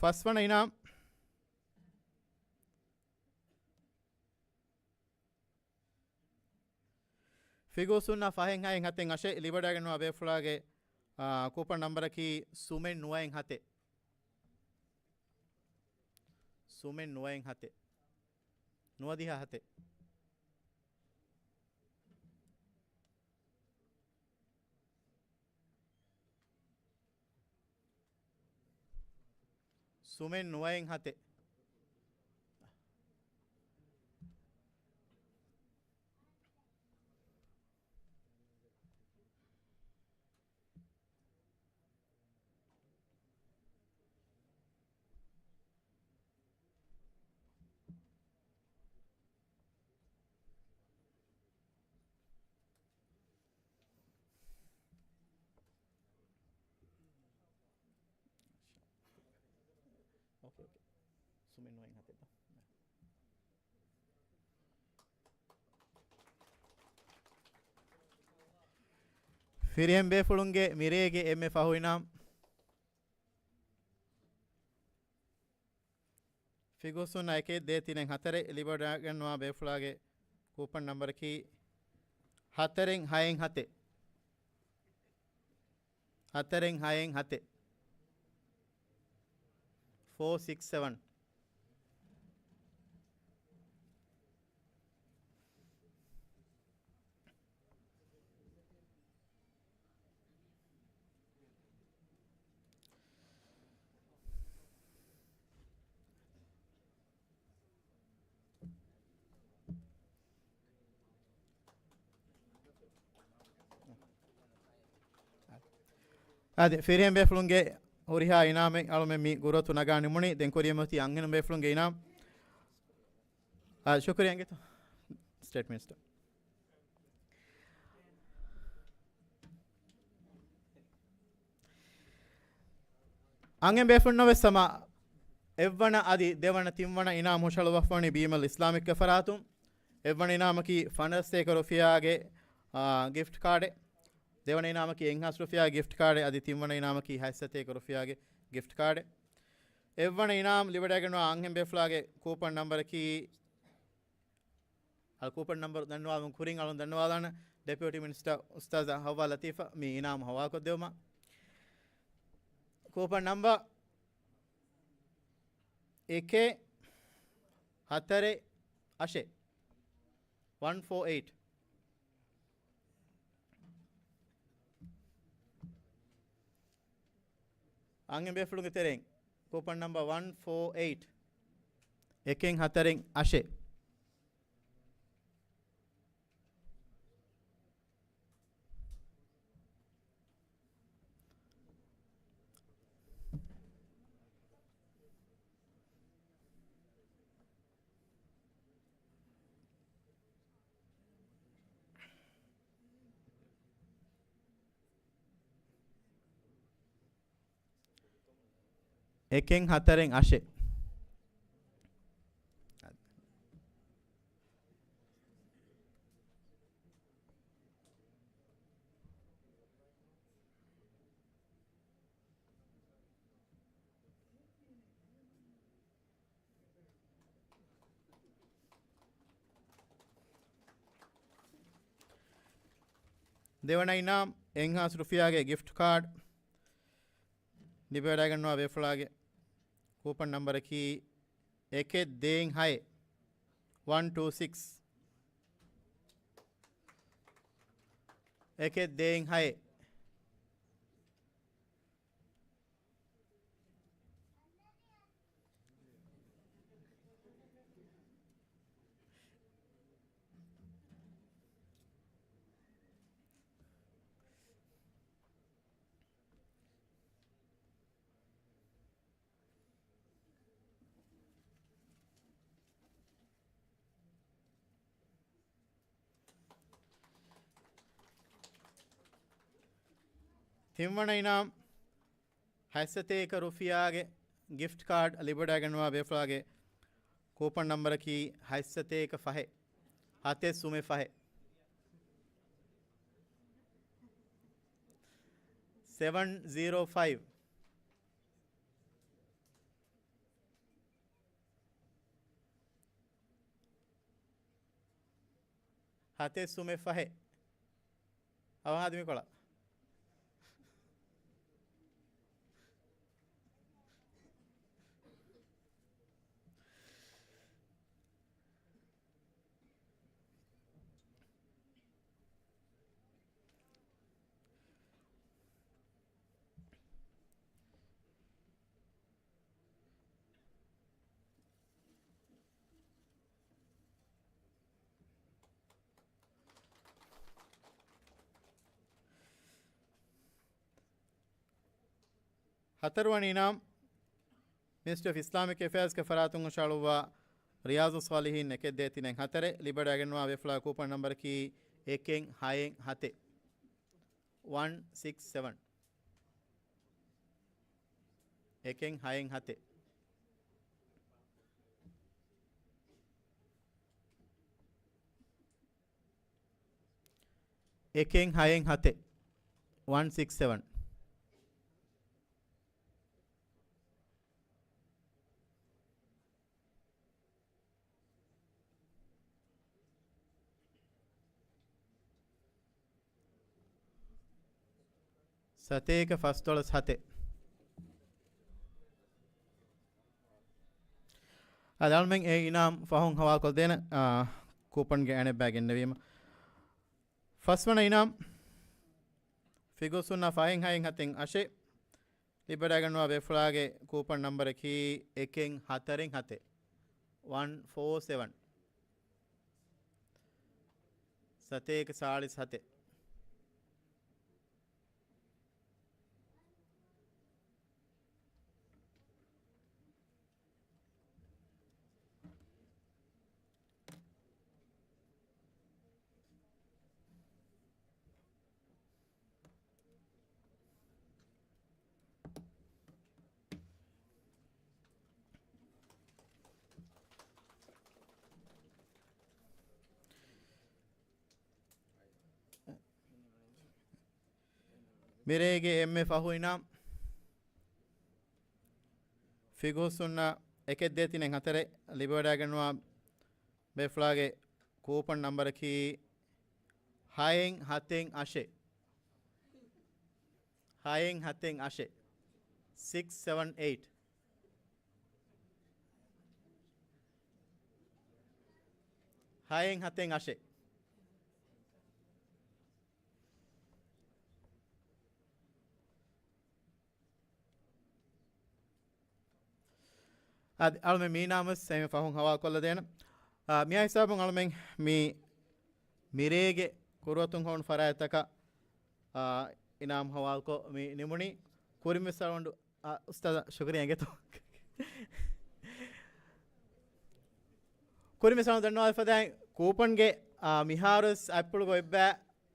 ފަސްވަނަ އިނާމް. ފިގޫސުންނަ ފަހެއް ހައެއް ހަތެއް އަށެއް ލިބިވަޑައިގަންނަވާ ބޭފުޅާގެ، އާ، ކޫޕަން ނަންބަރަކީ ސުމެއް ނުވައެއް ހަތެއް. ސުމެއް ނުވައެއް ހަތެއް. ނުވަދިހަ ހަތެއް. ސުމެއް ނުވައެއް ހަތެއް. ސުމެއް ނުވައިން ހަތެއް. ފިރިހެން ބޭފުޅުންގެ މިރޭގެ އެންމެ ފަހު އިނާމް. ފިގުސުން އެކެއް ދޭ ތިނެއް ހަތަރެއް ލިބިވަޑައިގަންނަވާ ބޭފުޅާގެ ކޫޕަން ނަންބަރަކީ ހަތަރެއް ހައެއް ހަތެއް. ހަތަރެއް ހައެއް ހަތެއް. ފޯ ސިކްސް ސެވަން. އާދެ، ފިރިހެން ބޭފުޅުންގެ ހުރިހާ އިނާމެއް އަޅުމެން މި ގުރުއަތު ނަގާ ނިމުނީ. ދެން ކުރިޔަށް މިއޮތީ އަންހެނުން ބޭފުޅުންގެ އިނާމް. އާ، ޝުކުރިޔާ އިނގޭތޯ. ސްޓޭޓް މިނިސްޓަރ. އަންހެން ބޭފުޅުންނަށް ވެސް ހަމަ އެއްވަނަ އަދި ދެވަނަ ތިންވަނަ އިނާމް ހުށަހަޅުއްވަފަވަނީ ބީމަލް އިސްލާމިކްގެ ފަރާތުން. އެއްވަނަ އިނާމަކީ ފަނަރަސަތޭކަ ރުފިޔާގެ، އާ، ގިފްޓް ކާޑެއް. ދެވަނަ އިނާމަކީ އެއްހާސް ރުފިޔާގެ ގިފްޓް ކާޑެއް. އަދި ތިންވަނަ އިނާމަކީ ހަތްސަތޭކަ ރުފިޔާގެ ގިފްޓް ކާޑެއް. އެއްވަނަ އިނާމް ލިބިވަޑައިގަންނަވާ އަންހެން ބޭފުޅާގެ ކޫޕަން ނަންބަރަކީ އަޅު ކޫޕަން ނަންބަރު ދަންނަވާލުން ކުރިން އަޅުން ދަންނަވާލާނަ ޑެޕިއުޓީ މިނިސްޓަރ އުސްތާޒާ ހައްވާ ލަތީފަށް މި އިނާމު ހަވާލުކޮށްދެވުމަށް. ކޫޕަން ނަންބަރު އެކެއް ހަތަރެއް އަށެއް، ވަން ފޯ އެއިޓް. އަންހެން ބޭފުޅުންގެ ތެރެއިން ކޫޕަން ނަންބަރު ވަން ފޯ އެއިޓް، އެކެއް ހަތަރެއް އަށެއް. އެކެއް ހަތަރެއް އަށެއް. ދެވަނަ އިނާމް އެއްހާސް ރުފިޔާގެ ގިފްޓް ކާޑް. ލިބިވަޑައިގަންނަވާ ބޭފުޅާގެ ކޫޕަން ނަންބަރަކީ އެކެއް ދޭއް ހައެއް، ވަން ޓޫ ސިކްސް. އެކެއް ދޭއް ހައެއް. ތިންވަނަ އިނާމް ހަތްސަތޭކަ ރުފިޔާގެ ގިފްޓް ކާޑް ލިބިވަޑައިގަންނަވާ ބޭފުޅާގެ ކޫޕަން ނަންބަރަކީ ހަތްސަތޭކަ ފަހެއް، ހަތެއް ސުމެއް ފަހެއް. ސެވަން ޒީރޯ ފައިވް. ހަތެއް ސުމެއް ފަހެއް. އަވަހާ ދިމިކޮޅަށް. ހަތަރުވަނަ އިނާމް މިނިސްޓްރީ އޮފް އިސްލާމިކް އެފެއާޒްގެ ފަރާތުން ހުށަހަޅުއްވާ ރިޔާޒުއް ޞާލިޙީން އެކެއް ދޭއް ތިނެއް ހަތަރެއް. ލިބިވަޑައިގަންނަވާ ބޭފުޅާ ކޫޕަން ނަންބަރަކީ އެކެއް ހައެއް ހަތެއް، ވަން ސިކްސް ސެވަން. އެކެއް ހައެއް ހަތެއް. އެކެއް ހައެއް ހަތެއް، ވަން ސިކްސް ސެވަން. ސަތޭކަ ފަސްދޮޅަސް ހަތެއް. އަދި އަޅުމެން އެ އިނާމް ފަހުން ހަވާލުކޮށްދޭނެ، އާ، ކޫޕަންގެ އަނެއްބައި ގެންނެވީމަ. ފަސްވަނަ އިނާމް، ފިގޯސް ހުންނަ ފަހެއް ހައެއް ހަތެއް އަށެއް. ލިބިވަޑައިގަންނަވާ ބޭފުޅާގެ ކޫޕަން ނަންބަރަކީ އެކެއް ހަތަރެއް ހަތެއް، ވަން ފޯ ސެވަން. ސަތޭކަ ސާޅީސް ހަތެއް. މިރޭގެ އެންމެ ފަހު އިނާމް، ފިގޯސް ހުންނަ އެކެއް ދޭތިނެއް ހަތަރެއް. ލިބިވަޑައިގަންނަވާ ބޭފުޅާގެ ކޫޕަން ނަންބަރަކީ ހައެއް ހަތެއް އަށެއް. ހައެއް ހަތެއް އަށެއް. ސިކްސް ސެވަން އެއިޓް. ހައެއް ހަތެއް އަށެއް. އަދި އަޅުމެން މީނާމަސް އެންމެ ފަހުން ހަވާލުކޮށްލަދޭނަ. އާ، މިއާ ހިސާބުން އަޅުމެން މި މިރޭގެ ކުރިއަތުން ހޮވުނު ފަރާތްތަކަށް، އާ، އިނާމް ހަވާލުކޮށް މި ނިމުނީ. ކުރިން ވެސް އަޅުގަނޑު، އާ، އުސްތާޛާ ޝުކުރިއްޔާ އިނގޭތޯ. ކުރިން ވެސް އަޅުގަނޑު ދަންނަވާލަފަދައިން ކޫޕަންގެ، އާ، މިހާރު ވެސް އަތްޕުޅުގަ އޮތްބާ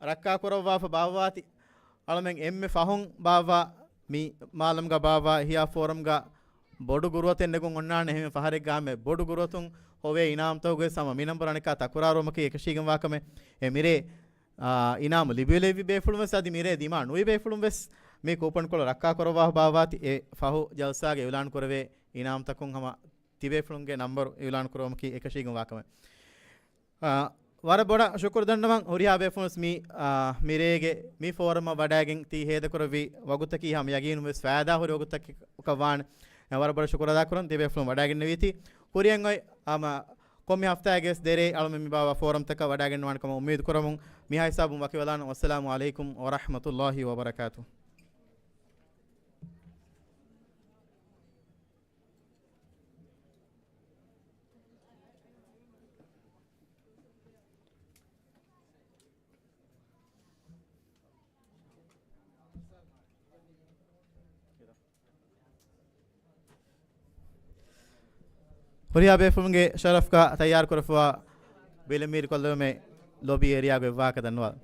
ރައްކާކުރައްވާފަ ބާއްވާތި. އަޅުމެން އެންމެ ފަހުން ބާއްވާ މި މާލަމްގަ ބާއްވާ ހިޔާ ފޯރަމްގަ ބޮޑު ގުރުއަތެއް ނެގުން އޮންނާނެ. އެހެން ފަހަރެއްގަ ހަމަ ބޮޑު ގުރުއަތުން ހޮވޭ އިނާމްތަކުގެ ހަމަ މި ނަންބަރު އަނެއްކާ ތަކުރާރުވުމަކީ އެކަށީގެންވާ ކަމެއް. އެ މިރޭ، އާ، އިނާމު ލިބިލެއްވި ބޭފުޅުން ވެސް އަދި މިރޭ ދިމާ ނުވި ބޭފުޅުން ވެސް މި ކޫޕަންކޮޅު ރައްކާކުރައްވާފަ ބާއްވާތި. އެ ފަހު ޖަލްސާގެ އިއުލާން ކުރެވޭ އިނާމްތަކުން ހަމަ ތިބޭފުޅުންގެ ނަންބަރު އިއުލާން ކުރުވުމަކީ އެކަށީގެންވާ ކަމެއް. އާ، ވަރަށް ބޮޑަށް ޝުކުރު ދަންނަވަން ހުރިހާ ބޭފުޅުން ވެސް މި، އާ، މިރޭގެ މި ފޯރަމަށް ވަޑައިގެން ތި ހޭދަކުރެއްވި ވަގުތަކީ ހަމަ ޔަގީނުން ވެސް ފައިދާ ހުރި ވަގުތަކަށް ވާނެ. އާ، ވަރަށް ބޮޑަށް ޝުކުރު އަދާކުރަން ތި ބޭފުޅުން ވަޑައިގެންނެވީތީ. ކުރިއަށް އޮތް ހަމަ ކޮންމެ ހަފްތާއެއްގެ ވެސް ދެރޭ އަޅުމެން މި ބާއްވާ ފޯރަމްތަކަށް ވަޑައިގެންނަވާނެ ކަމަށް އުއްމީދު ކުރަމުން މިހާ ހިސާބުން ވަކިވެލާނަން. ވައްސަލާމު ޢަލައިކުމް ވަރަޙްމަތުﷲި ވަބަރަކާތުހު. ހުރިހާ ބޭފުޅުންގެ ޝަރަފްގަ ތައްޔާރުކުރެފަވާ ބިލެއް މީރިކޮށްލެވުމެއް ލޮބީ އޭރިއާގައި ވާހަކަ ދަންނަވާލަން.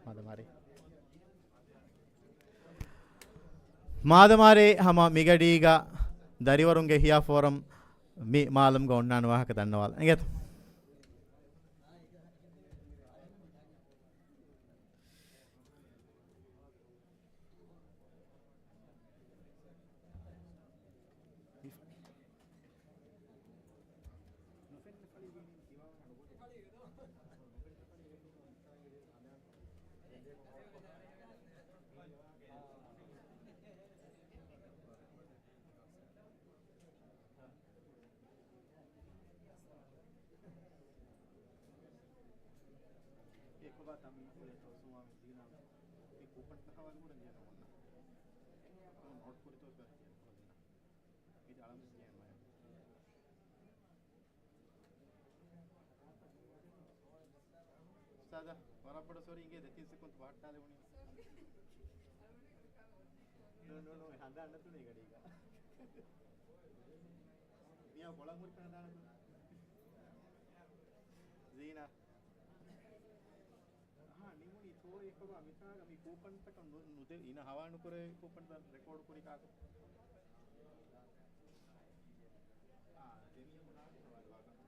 މާދަމާރޭ. މާދަމާރޭ ހަމަ މިގަޑީގަ ދަރިވަރުންގެ ހިޔާ ފޯރަމް މި މާލަމްގަ އޮންނާނެ ވާހަކަ ދަންނަވާލަން. އިނގޭތޯ؟ އެކޮބާ ތަމީ ކުރޭ ތޯސުވާ މި ދީނާ މި ކޫޕަން ތަ ހަވާލު ކުރަން ޖެހޭ ނަމަ. ނޯޓް ކުރިތޯ ކަރ ޖެހޭ ކުރަން ދީނާ. މި ދާޅަ މި ޖެހޭ މަޔަ. އުސްތާޛާ، ވަރަށް ބޮޑަށް ސޮރީ އިނގޭ ދެތިން ސެކުންތު ބަހައްޓާލެވުނީ. ނޫ، ނޫ، ނޫ، ހަނދާން ނެތުނީ ގަޑީގަ. މިޔާ ކޮޅަށް ހުރި ހަނދާން ނެތުނީ. ޒީނާ. އަހާ، ނިމުނީ ތޯ އެކޮބާ މިތާގަ މި ކޫޕަންތަކަށް ނު-، ނުދެ-، އިނަ ހަވާނުކުރެވޭ ކޫޕަންތައް ރެކޯޑް ކުރި ކާކު؟ އާ، ދެން ހަވާލު ވާކަށް.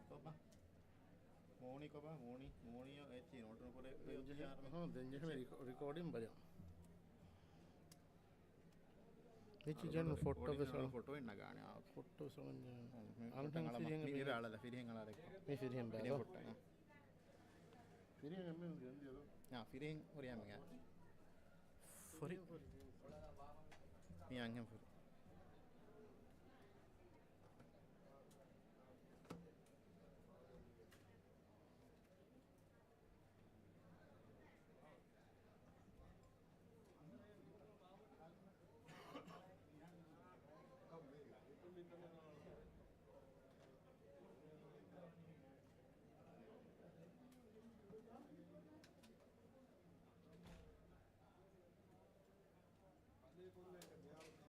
ކޮބާ؟ މޫނީ ކޮބާ؟ މޫނީ، މޫނީ އެއްޗި ނޯޓުނު ކުރެ ދެންޖެހޭ، ހަ، ދެންޖެހޭ ރިކޯ-، ރިކޯޑިން ބަލަ. މިއްޗި ޖެން ފޮޓޯ ވެސް އަޅަ. ފޮޓޯ އިން ނަގާނެ. އާ، ފޮޓޯ ވެސް އަޅަ. މި އަޅަ ފިރިހެން އަޅާ، ފިރިހެން އަޅާ ދެއްކޮ. މި ފިރިހެން ބަލަ. ފޮޓޯ. ފިރިހެން އެންމެ ގެންދިޔަ ދޯ. އާ، ފިރިހެން ހުރިހާ މިގާ. ފުރި. މި އަންހެން ފުރި.